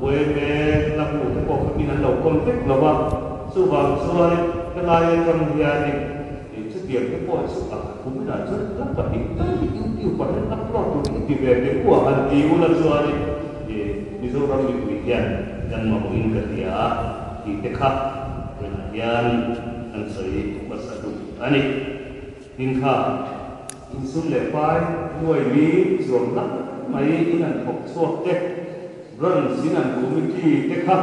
Uaime la hmuh te pawh kha min an lo kawl vek lo va, chuvang chuan helai atang hianin chutiang te pawh chu a kuminah chuan hla pahnih tal hi YouTube ah hian upload tur hi ti ve teh u a han ti ula chuanin Mizoram mipui hian kan mamawhin ka hria a tih te kha tunah hian kan sawi hmasa duh a ni. Tin kha insum leh pai nuai li chuang hlak mai in an thawk chhuak te, Branch in an committee te kha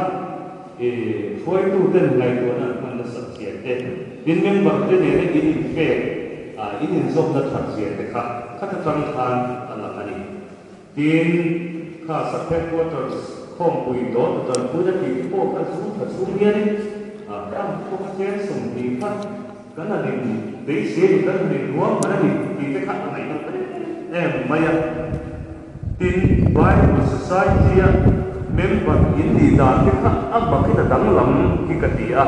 hruaitu ten ngaihtuahna an hman nasat zia te, tin member te nena in inpek in inzawmna that zia te kha khat atang khan a lang a ni. Tin, kha sub headquarters khawmpui dawt a tanpuina tih te pawh kha zu tha chhung hianin ram pawh kha tlem 20 kha kan han in beisei a ni, kan han in ruahman a ni tih te kha a ngaihnawm em em mai a. Tin, Bible Society-a member in nih dan te kha a bakin a danglam hi ka ti a,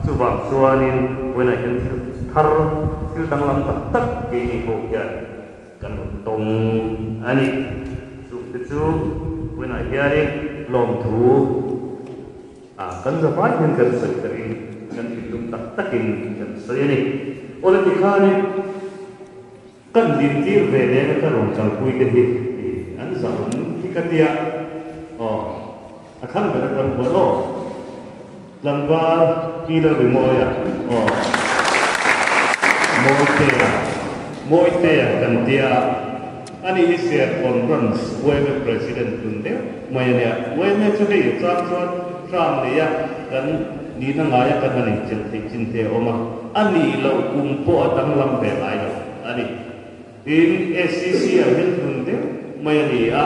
chuvang chuanin vawiinah hian thil thar, thil danglam tak tak keini ho hian Kan rawn tawng a ni. Chungte chu vawiinah hianin lawmthu kan zavai hian kan sawi ka ring, kan thinlung tak takin kan sawi a ni. Awle tikhanin kan dintir ve nena ka rawn kalpui te hi an zahawm hi ka tia. Aw, a thlang ber atang huan aw. Tlangval Peter Rimawia aw Mawitea Mawitea kan tia a ni hi Serkawn Branch yma President tun deuh mai a nia. Yma chu hei a chang chuan hram neia kan nihna ngaia kan han inchilh theih chin te a awm a, a nih loh kum pawh a danglam ve ngai lo a ni. Tin, SCC ah hian tun deuh mai a ni a,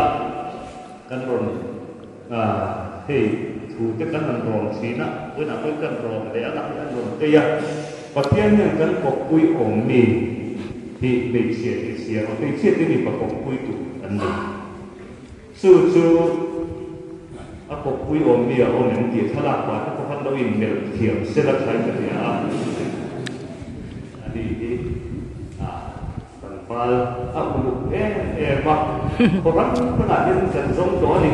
kan rawn. Hei thu te kan han rawn thin a, vawiinah pawhin kan rawn leh a, hei an rawn tei a, Pathian hian kan kawppui awm mi hi hmeichhia tih siam a, hmeichhia te mipa kawppui tur an ni. Chu chu a kawppui awm mi a awm em tih thlalak pah te pawh khan lo inmelh thiam sela thlai ka hria a, a ni hi. Tlangval a uluk em em a, khaw hrang hrangah hian kan zawng tawh a ni.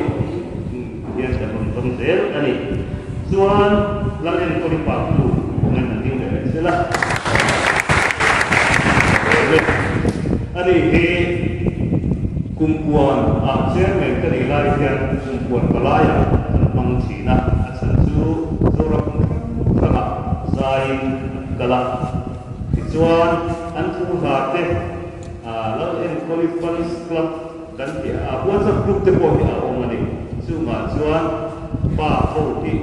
Hian kan rawn zawng zel a ni. Chuan Lal Enkawli pa chu kawngin an ding leh reng zel a. A ni hi Kumpuan ah chairman ka nih lai hian Kumpuan palaiah kan hmang thin a, a chhan chu Zoram hmun hrang hrangah zaiin an kal a. Tichuan, an thu hla te, Lal Enkawli Fans Club kan tih a, WhatsApp group te pawh hi a awm a ni. Chungah chuan pa ho hi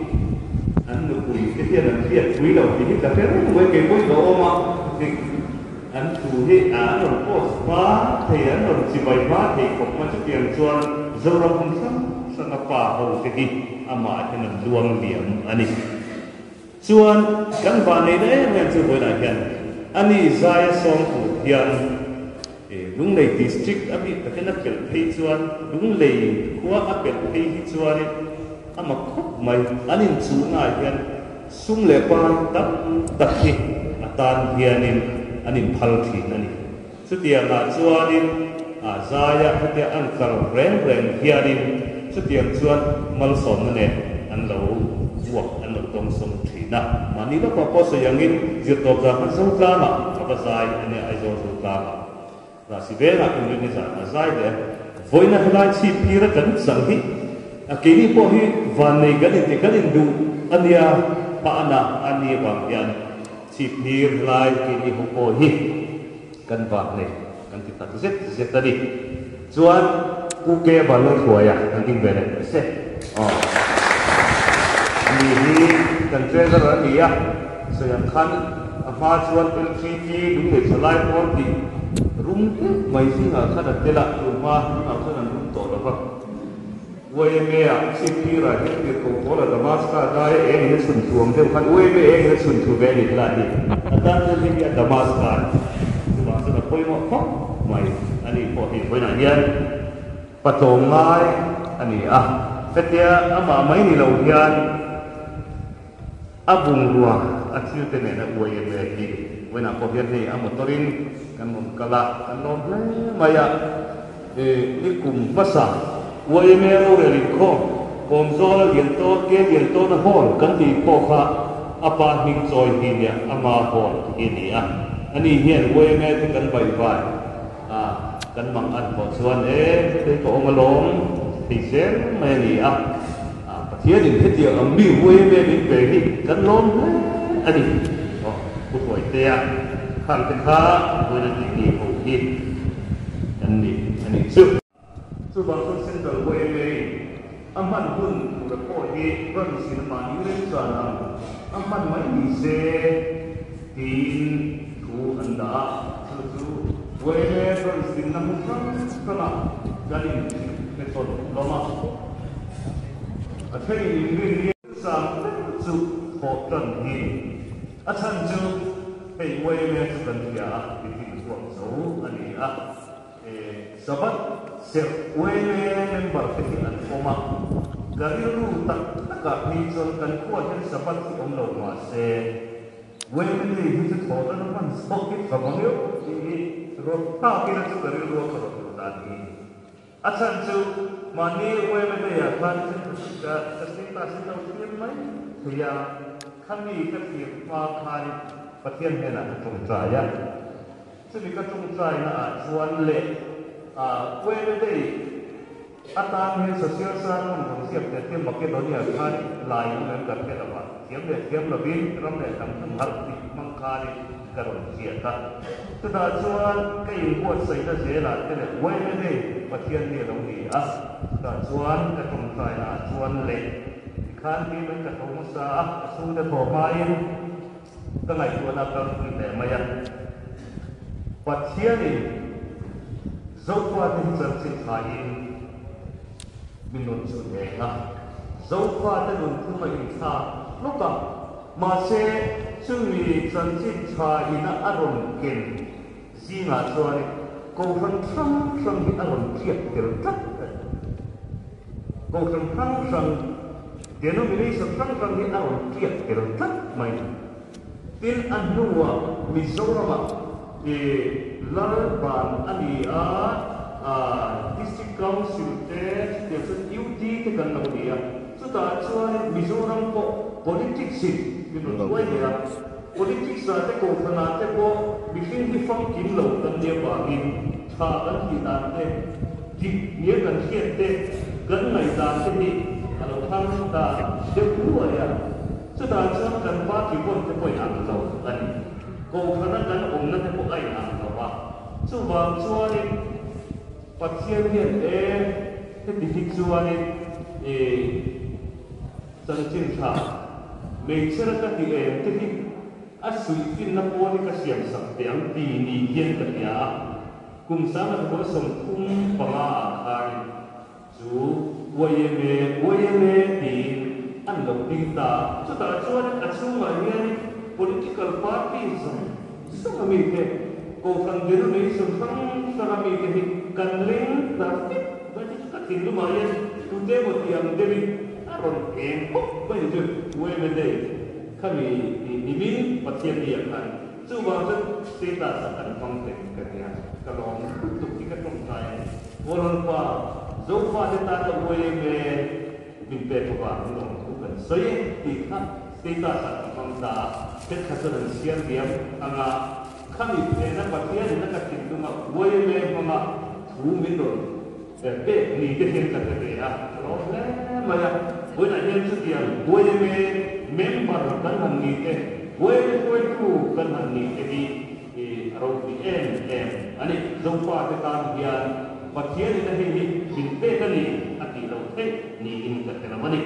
an nupui te hian an hriatpui lo tih hi ka hre reng mai, kei pawhin ka awm a, an thu hi an rawn post hma thei, an rawn chibai hma thei khawp mai. Chutiang chuan Zoram hmun hrang hranga pa ho te hi amah hian an luang liam a ni. Chuan kan vanneihna em em chu vawiinah hian a ni Zaia Sawngtur hian Lunglei District a bik takin a pelh phei chuan Lunglei khua a pelh phei hi chuanin. A mak khawp mai. An inchuhnaah hian sum leh pai tam tak hi a tan hianin an inphal thin a ni. Chutiangah chuanin a zaia hetia an kal reng reng hianin chutiang chuan malsawmna nen an lo vuak, an lo dawngsawng thin a. Mahni lawkah pawh sawi angin zirtawp zan khan Zotlangah a va zai a nia, Aizawl Zotlangah. Rasi vengah kum rin nizan a zai leh a, vawiina helai chhip phira kan chang hi a keini pawh hi vannei kan inti kan induh a nia, pa ana a ni vang hian chhip phir helai keini ho pawh hi kan vannei kan ti tak zet zet a ni. Chuan Pu Ke Vanlalhruaia kan ding ve leh se aw. Ani hi kan treasurer a ni a, sawi ang khan a hma chuan LTT lunglei tha lai pawl tih rum deuh mai zingah khan a tel a, tun hma tunah khan an rum tawh lo va. YMA ah Chhipphirah hian tirhkoh pawl a Damaska dai eng in a chhun thu ang deuh khan YMA eng in a chhun thu ve a ni kha hi a tan chuan hei hi a Damaska a ni. Chuvang chuan a pawimawh khawp mai a ni pawh hei vawiinah hian patlawm ngai a ni a, hetia amah mai ni lo hian a bungrua a thil te nen a YMA hi vawiinah pawh hian hei a motor in kan rawn kal a, kan lawm hle mai a. Ni kum hmasa YMA rorel inkhawm Kawmzawl Liantawn ke Liantawna Hall kan tih pawh kha a pa hming chawi hi nia ama hall hi a ni a. Ani hian YMA te kan baihvai a kan mang an pawh chuan e hetei ka awm alawm thei zel mai a ni a. Pathianin hetiang ang mi YMA min pe hi kan lawm hle a ni. Aw Pu Hruaitea khang te kha vawiin a tih ni ho hi. Kan ni a nih chu. Chuvang chuan Central YMA in a hman hun tura pawh hi branch in mahni remchan ang a hman mai ni se tiin thu an dah a, chu chu YMA branch dinna hmun hrang hrangah kan inhmechhawn hlawm a, a thenin inrinni sang ber chu thawh tan hi a chhan chu hei YMA chu kan hria a, tih hi chhuak zo a ni a. Sabbath serh YMA member te hi an awm a, ka rilru tak takah phei chuan kan khuaah hian Sabbath hi awm lo mah se YMA day hi chu thawh nana hman zawk hi tha vang euh tih hi rawt thlak ila chu ka rilru a ka rawt duh dan hi. A chhan chu mahni YMA day ah khan ka ka status hi lo thlir mai thei a, khami ka thlir hma khanin Pathian hnenah ka tawngtai a. Chumi ka tawngtaina ah chuan leh YMA day atan hian social sermon rawn ziak teh te Makedonia khan lai awm em kan hre lo a, thiam leh thiam lovin ram leh hnam humhalh tih hmang khanin ka rawn ziak a. Chutah chuan ka inbuatsaihna zelah te leh YMA day Pathian mi a lo ni a, chutah chuan ka tawngtaina ah chuan leh tikhan keimah in ka tho hmasa a, ka chhungte thaw hmain Ka ngaihtuahna a kal pui hle mai a. Pathianin Zofate hi chanchin thlaiin min rawn chu eng a. Zofate nunphung a inthlak hlawk a, mahse chumi chanchin thlaina a rawn ken zingah chuan Kohhran hrang hrang hi a rawn hriat tel tlat a ni. Kohhran hrang hrang, denomination hrang hrang hi a rawn hriat tel tlat mai. Tin, a hnuah Mizoramah i Lalban a ni a, District Council te, chutiang chuan UT te kan lo ni a, chutah chuanin Mizoram pawh politics in min rawn hruai leh a. Politics ah te kohhran ah te pawh mihring hi famkim lo kan nia vangin tha kan tih dan te, dik nia kan hriat te, kan ngaih dan te hi a lo thang ta deuh luai a. Chutah chuan kan party vawn te pawh in ang lo a ni. Kohhran a kan awmna te pawh a in ang lo a. Chuvang chuanin Pathian hian e heti hi chuanin i Chanchin tha, hmeichhera ka ti em te hi a suihfinna pawl hi ka siam sak teh ang ti ni hian ka hria a, kum sanga thaw 35 ah khan chu YMA, YMA tiin an lo ding ta a, chutah chuan a chhungah hianin political party zawng zawng a mite, kohhran denomination hrang hrang a mite hi kan leng ta vek mai te chu ka thinlungah hian tute emaw ti ang deuhin. Ron eng khawp mai chu Weme Day khami nimin Pathian ni ah khan chuvang chuan status ah kan hmang thei ka tia ka lawm lutuk hi ka tawngtai a ni. Aw Lalpa, Zofate tana Weme min pek avangin lawmthu kan sawi e tih kha status ah kan hmang ta a, thenkhat chuan an chhiar diam ang a, khami phena Pathian in a ka thinlunga Weme hmanga thu min rawn Pek ni te hian ka hre ve a, ka lawm hle mai a. Vawiinah hian chutiang YMA member kan han ni te, YMA hruaitu kan han ni te hi a ropui em em a ni. Zofa te tan hian Pathianin a hei hi min pek a ni a tih loh theih niin ka hre lo a ni.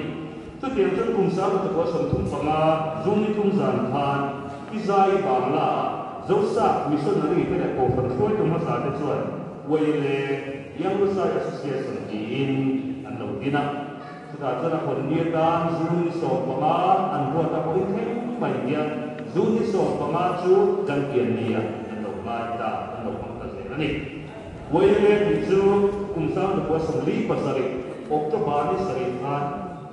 Chutiang chuan kum sang pakua 35 June ni thum zan khan Izai Bangla ah Zosak Missionary te leh Kohhran hruaitu hmasa te chuan YMA Young Lusai Association tiin an lo din a. Chutah chuan a hawn ni atan June ni 15 an ruat a pawhin thleng mai hian June ni 15 chu kan pian ni ah an lo ngai ta, an lo hmang ta zel a ni. YMA tih chu kum 1947 October ni 7 khan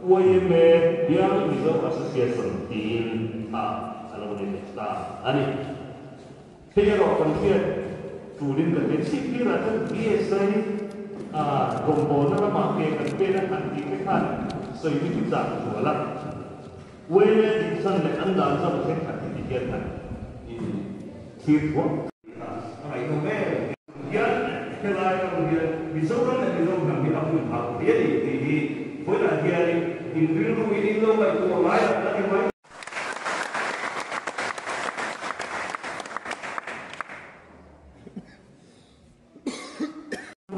YMA Young Mizo Association tiin a lo ni leh ta a ni. Hei erawh kan hriat tulin kan hriat chhip tirah chuan BSI rawngbawlna lamah ke kan pen a han tih te khan sawi hi chu chak zual a. YMA tih chhan leh an dan zam thenkhat hi ti hian han thlir thuak. A ngaihnawm em hian helai ram hian Mizoram leh Mizo hnam hi a hmun hak hle a ni tih hi vawiinah hianin in rilru in in lo ngaihtuah ngai a la ni mai.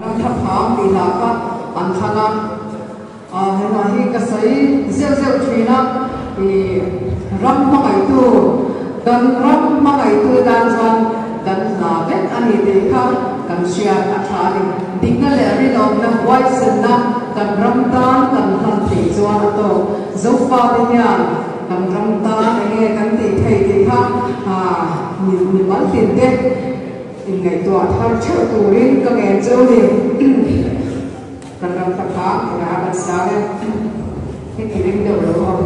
Ram thlaphang tih hla kha an thlang a, he hla hi ka sawi zeuh zeuh thin a, ih ram hmangaihtu kan ram hmangaihtu tan chuan kan hla vek a ni tih kha kan hriat a tha a ni. Dikna leh rinawmna huaisenna kan ram tan kan hlan theih chuan a tawk. Zofate hian kan ram tan enge kan tih theih tih kha mi mal tin te inngaihtuah thar theuh turin ka ngen chu ni. Kan ram thlaphang tih hla kan sang e. Heti ring deuh lo awm.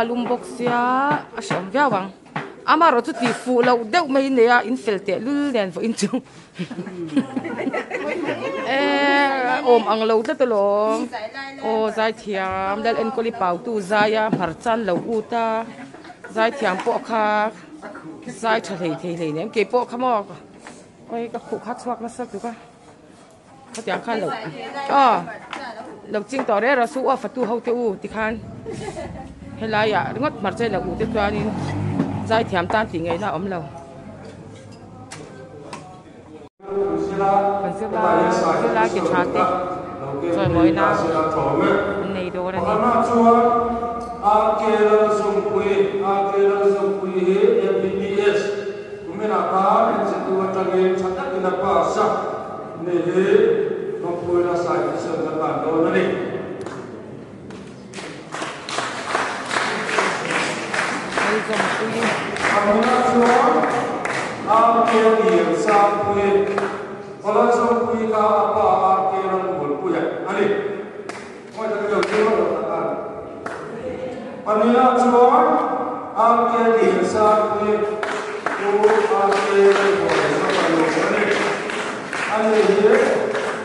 Khua lum bawk sia a hreawm viau ang. Amaherawh chu tih fuh loh deuh mai nei a, in fel teh lul nen vawiin chu eh awm ang lo tlat alawm. Aw zaithiam lal enkawli pautu zaia hmar chan lo ut a, zaithiam pawh kha zai tha hlei thei hlei nem keipawh kha maw oi ka khuh kha chhuak nasa tuk a. Khatiang khan lo aw lo ching tawh reng reng su aw fatu ho te u tikhan helaiah ringawt hmarcha lo u te chuanin zaithiam tan tih ngaihna a awm lo. Kan zirlai zirlai ti tha te chawimawina an nei dawn a ni. Ni hi Lawmpuina Saikisan ka tan dawn a ni. A hmunah chuan RK Lian Sangpui, Kawlal Sangpui kha a pa RK Rammualpuia a ni. Ngawi tak lo zir lo tak a. Pahnihah chuan RK Liansangpui Pu RK Lalhuaisa fanu a ni. Ani hi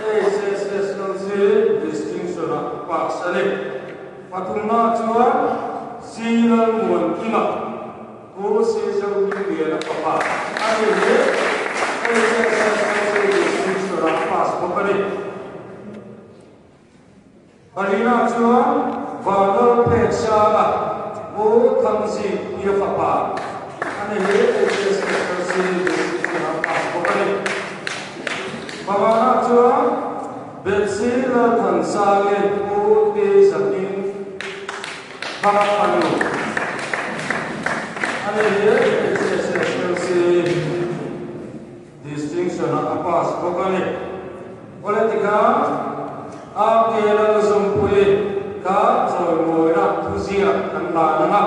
HSSLC Distinction-ah pass a ni. Pathumnaah chuan C Lalmuankima Pu C Zohmingliana fapa ani hi HSSLC Distinction-ah pass bawk a ni. Palina chuan Vanlal Peksanga Pu Thangzi Puia fapa a ni hi HSSLC Distinction-ah pass bawk a ni. Pangana chuan Betsy Lalthansangi Pu T Zahming Thanga fanu a ni hi HSSLC Distinction-ah a pass bawk a ni. Politica a ke Lalzawmpuii kha chawimawina thuziak kan lan ang a,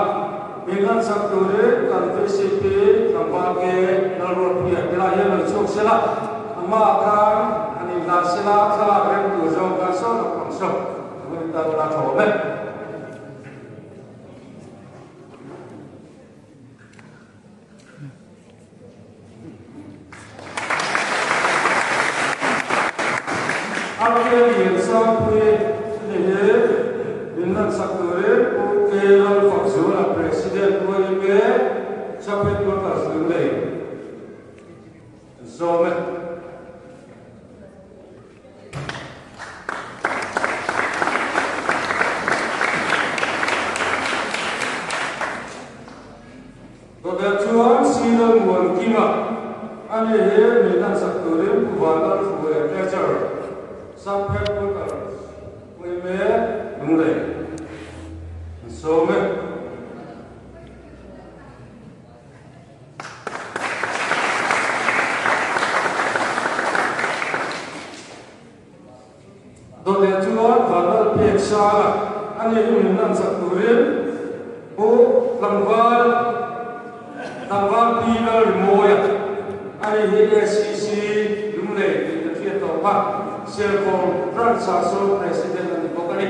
min han chak turin kan VCP tlangval ke Lalruatpuia te lah hian lo chhuak sela, amah khan han inhlan sela, thlalak rem tur zawng khan sawn a pang saw, a hun tan la tha awm e. Arke Lian Sangpui ni hi min lansak turin Pu K. Lalfakzuala President YMA Sub Headquarters Lunglei an sawm e. Dawhbel chuan Silo Muankima a ni hi min lansak turin Pu Vanlalhruaia Treasurer, Sub Headquarters, Uime Lunglei an sawm e. Dawhbel chuan Vanlal pek sang a, ani hi min lansak turin Pu Tlangval Tlangval Pi Lalrimawia, ani hi SEC Lunglei tih ka hriat tawh kha, Serkawn Branch ah sawn President a ni bawk a ni.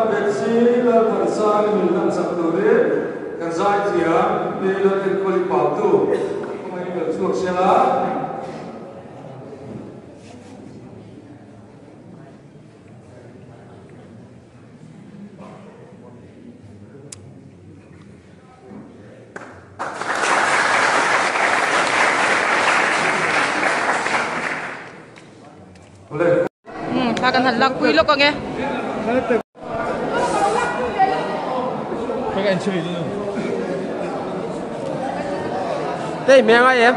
Betsy Lalthansang min lan chak turin kan zaithiam Pi Lalenkawli Pautu kawngaiin lo chhuak sela. Thla kan han lak pui lawk ang e. Tei meng ai em.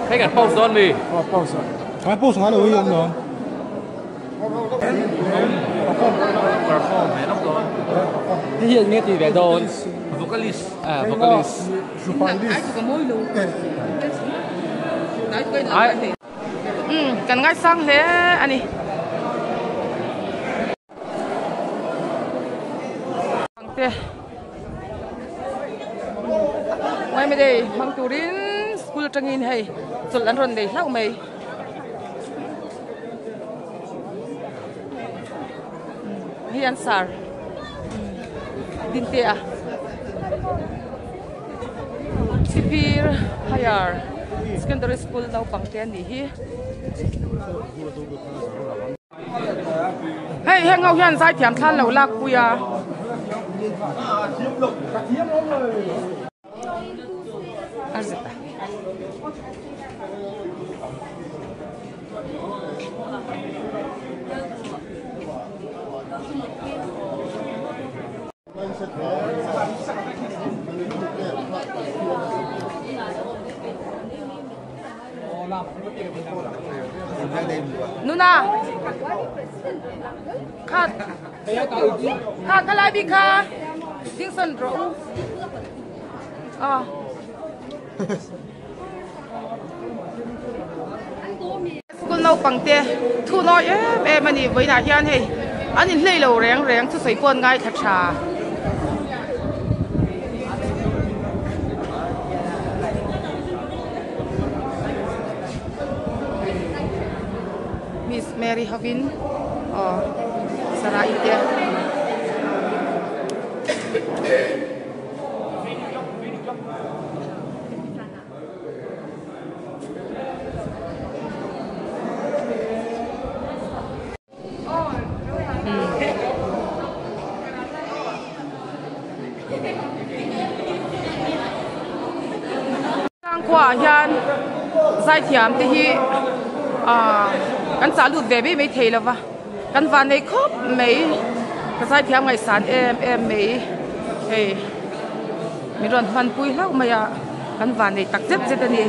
Hei kan pause dawn mi? Aw pause. Ai pause ngai lo hi awm lo. Perform ve lawk dawn. Hei hi enge ti ve dawn? Vocalist. Ah vocalist. Ai. Kan ngaisang hle a ni. te Yma Day hmang turin school atangin hei chawlh an rawn nei hlauh mai. Hei an sar dinte a Sihphir Higher Secondary School naupang te an nih hi. Hei heng ho hian zaithiam thlan lo lak pui a. Arzeta. Nuna kha kha kha lai bi kha ding san ro u à school naupang te thu nawi em em a ni vawiinah hian hei an inhlei lo reng reng thusawi pawh an ngaithla tha. Miss Mary hovin aw Sarah i te. Tlangkhuaah hian zaithiam te hi ah kan chah lut ve mai mai thei lo va kan van nei khawp mai ka zaithiam ngaihsan em em mai hei min rawn hmanpui hlauh mai a kan van nei tak zet zet a ni.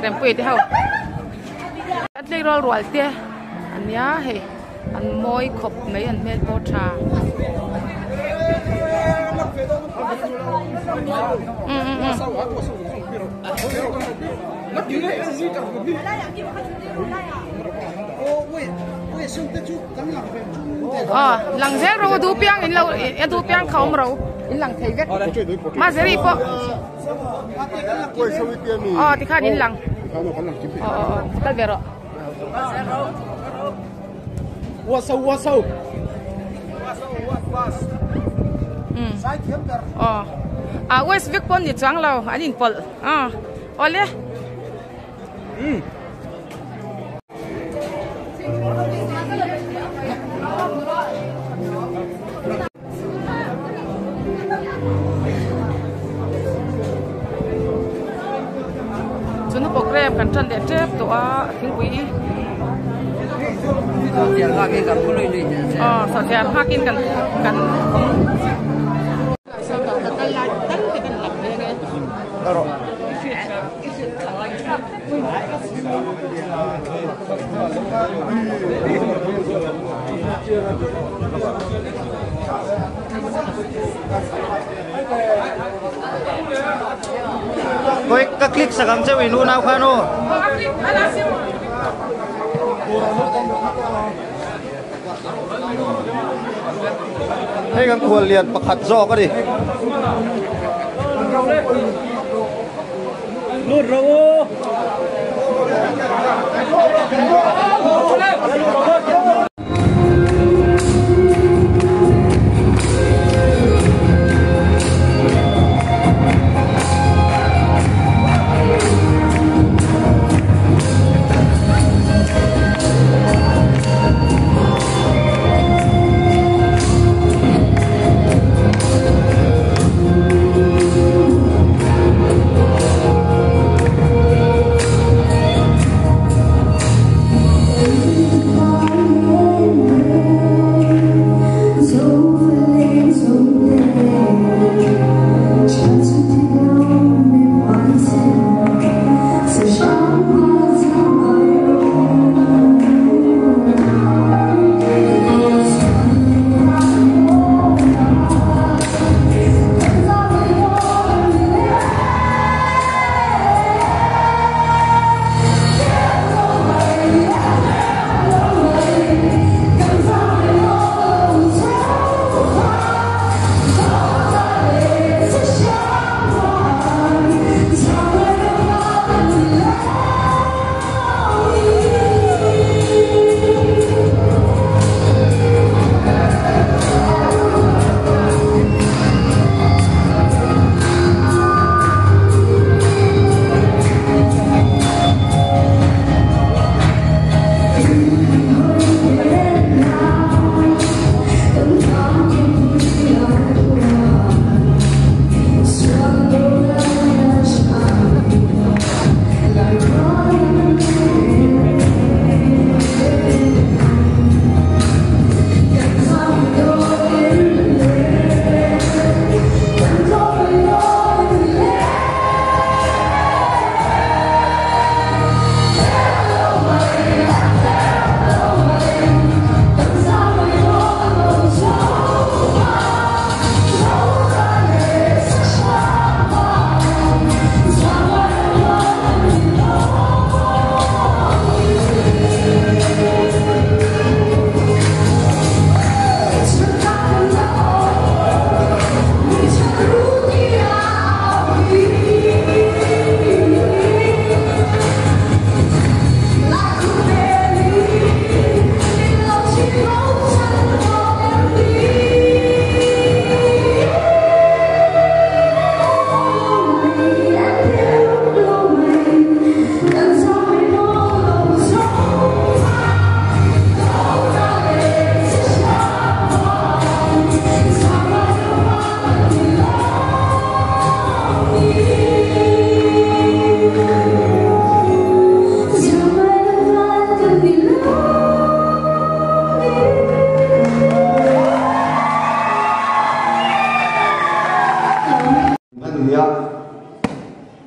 Rempui te ho an tlei rual rual te ania hei an mawi khawp mai an hmel pawh tha lang zel ro du piang in lo du piang kha awm ro in lang thei vek ma zeri pawh ờ thì khan in lang ờ ờ kal ve ro wa sâu ờ à West Vic pon ni chuang lo an in pol à ole chuna program kan tran le tep to a thingpui ờ sợ thiam hakin kan kan Koi ka click sakam che winu nau khano. Hei kan khual lian pakhat zawk ani. Lut ro.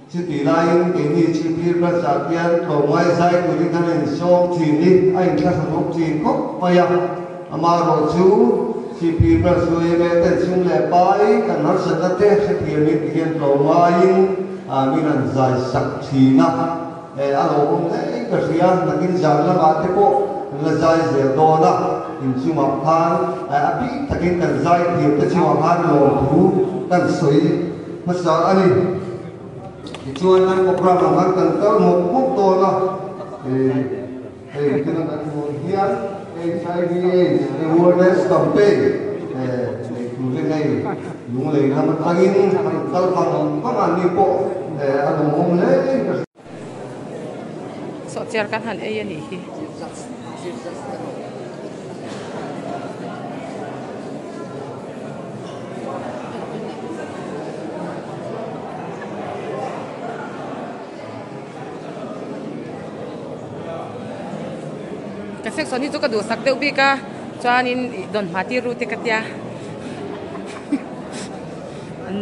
Chutih laiin keini Chhipphir Branch-ah khian tlawmngai zai turin kan insawm thin hi a inthlahrunawm thin khawp mai a. Amaherawhchu Chhipphir Branch UMA ten sum leh pai kan harsatna te hrethiamin tihian tlawmngaiin min rawn zai sak thin a. A lawmawm hle ka hria, nakin zan lamah te pawh kan la zai zel dawn a, inchungah khan a bik takin kan zai thiam te chungah khan lawmthu kan sawi hmasa a ni. Tichuan kan program ang khan kan kal mawp mawp dawn a, hei tuna kan hmuh hian HIV AIDS Awareness Campaign nei turin hei lunglei lam atangin a rawn kal vang vang a, ni pawh a lawmawm hle ka hria. Sawhchiar kan han ei a nih hi. Ka section hi chu ka duhsak deuh bik a, chuanin dawn hma tir ru te ka tia.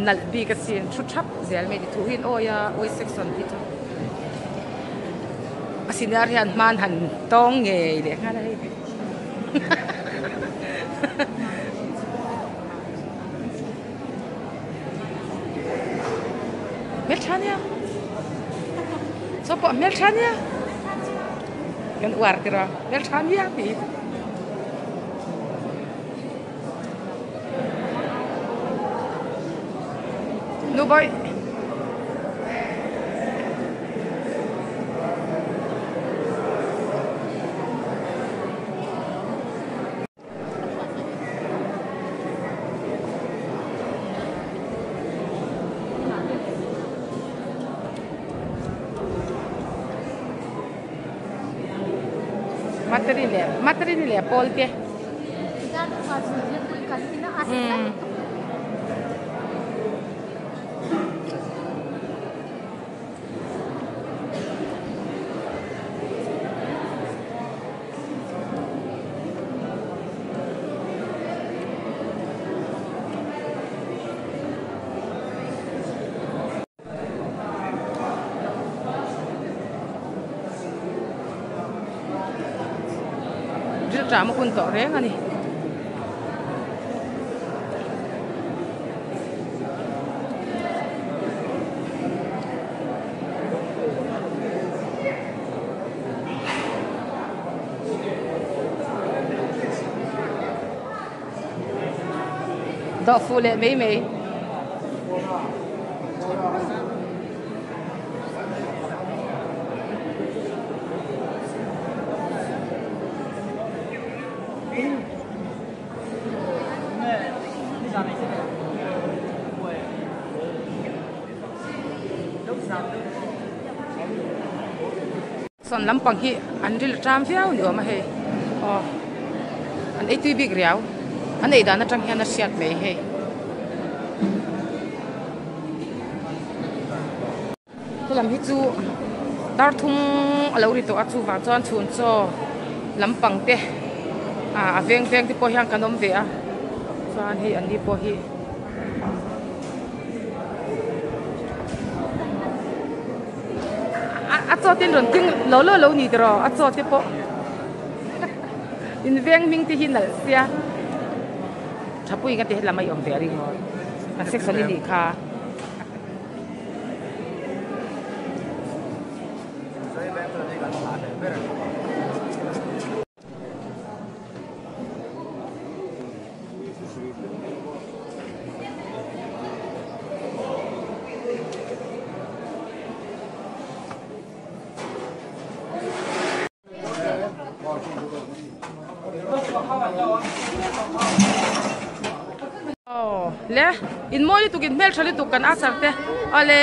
Nalh bik asin thu thap zel mai ni thu hi an awi a, awi section hi chu a senior hian hman han tawng ngei leh nghal a hei. Hmeltha nia chaw pawh hmeltha nia kan uar tiraw hmeltha nia tih hi. Nu bawih. Materi leh materi leh pawl te. Rilṭam a hun tawh reng a ni. Dawh fuh leh mai mai. Sawn lampang hi an ril ṭam viau ni awm a hei aw an ei tui bik riau an ei dan aṭang hian a hriat mai hei. Helam hi chu dar thum a lo ri tawh a chuvang chuan chhun chaw lampang te ah a veng veng te pawh hian kan awm ve a chuan hei an ni pawh hi. A chaw te an rawn keng lo lo lo ni tiraw a chaw te pawh in veng hming te hi nalh sia thapui ka ti helam a i awm ve a ring aw a section i nih kha. Le in mawi lutuk in hmeltha lutuk kan asar te awle.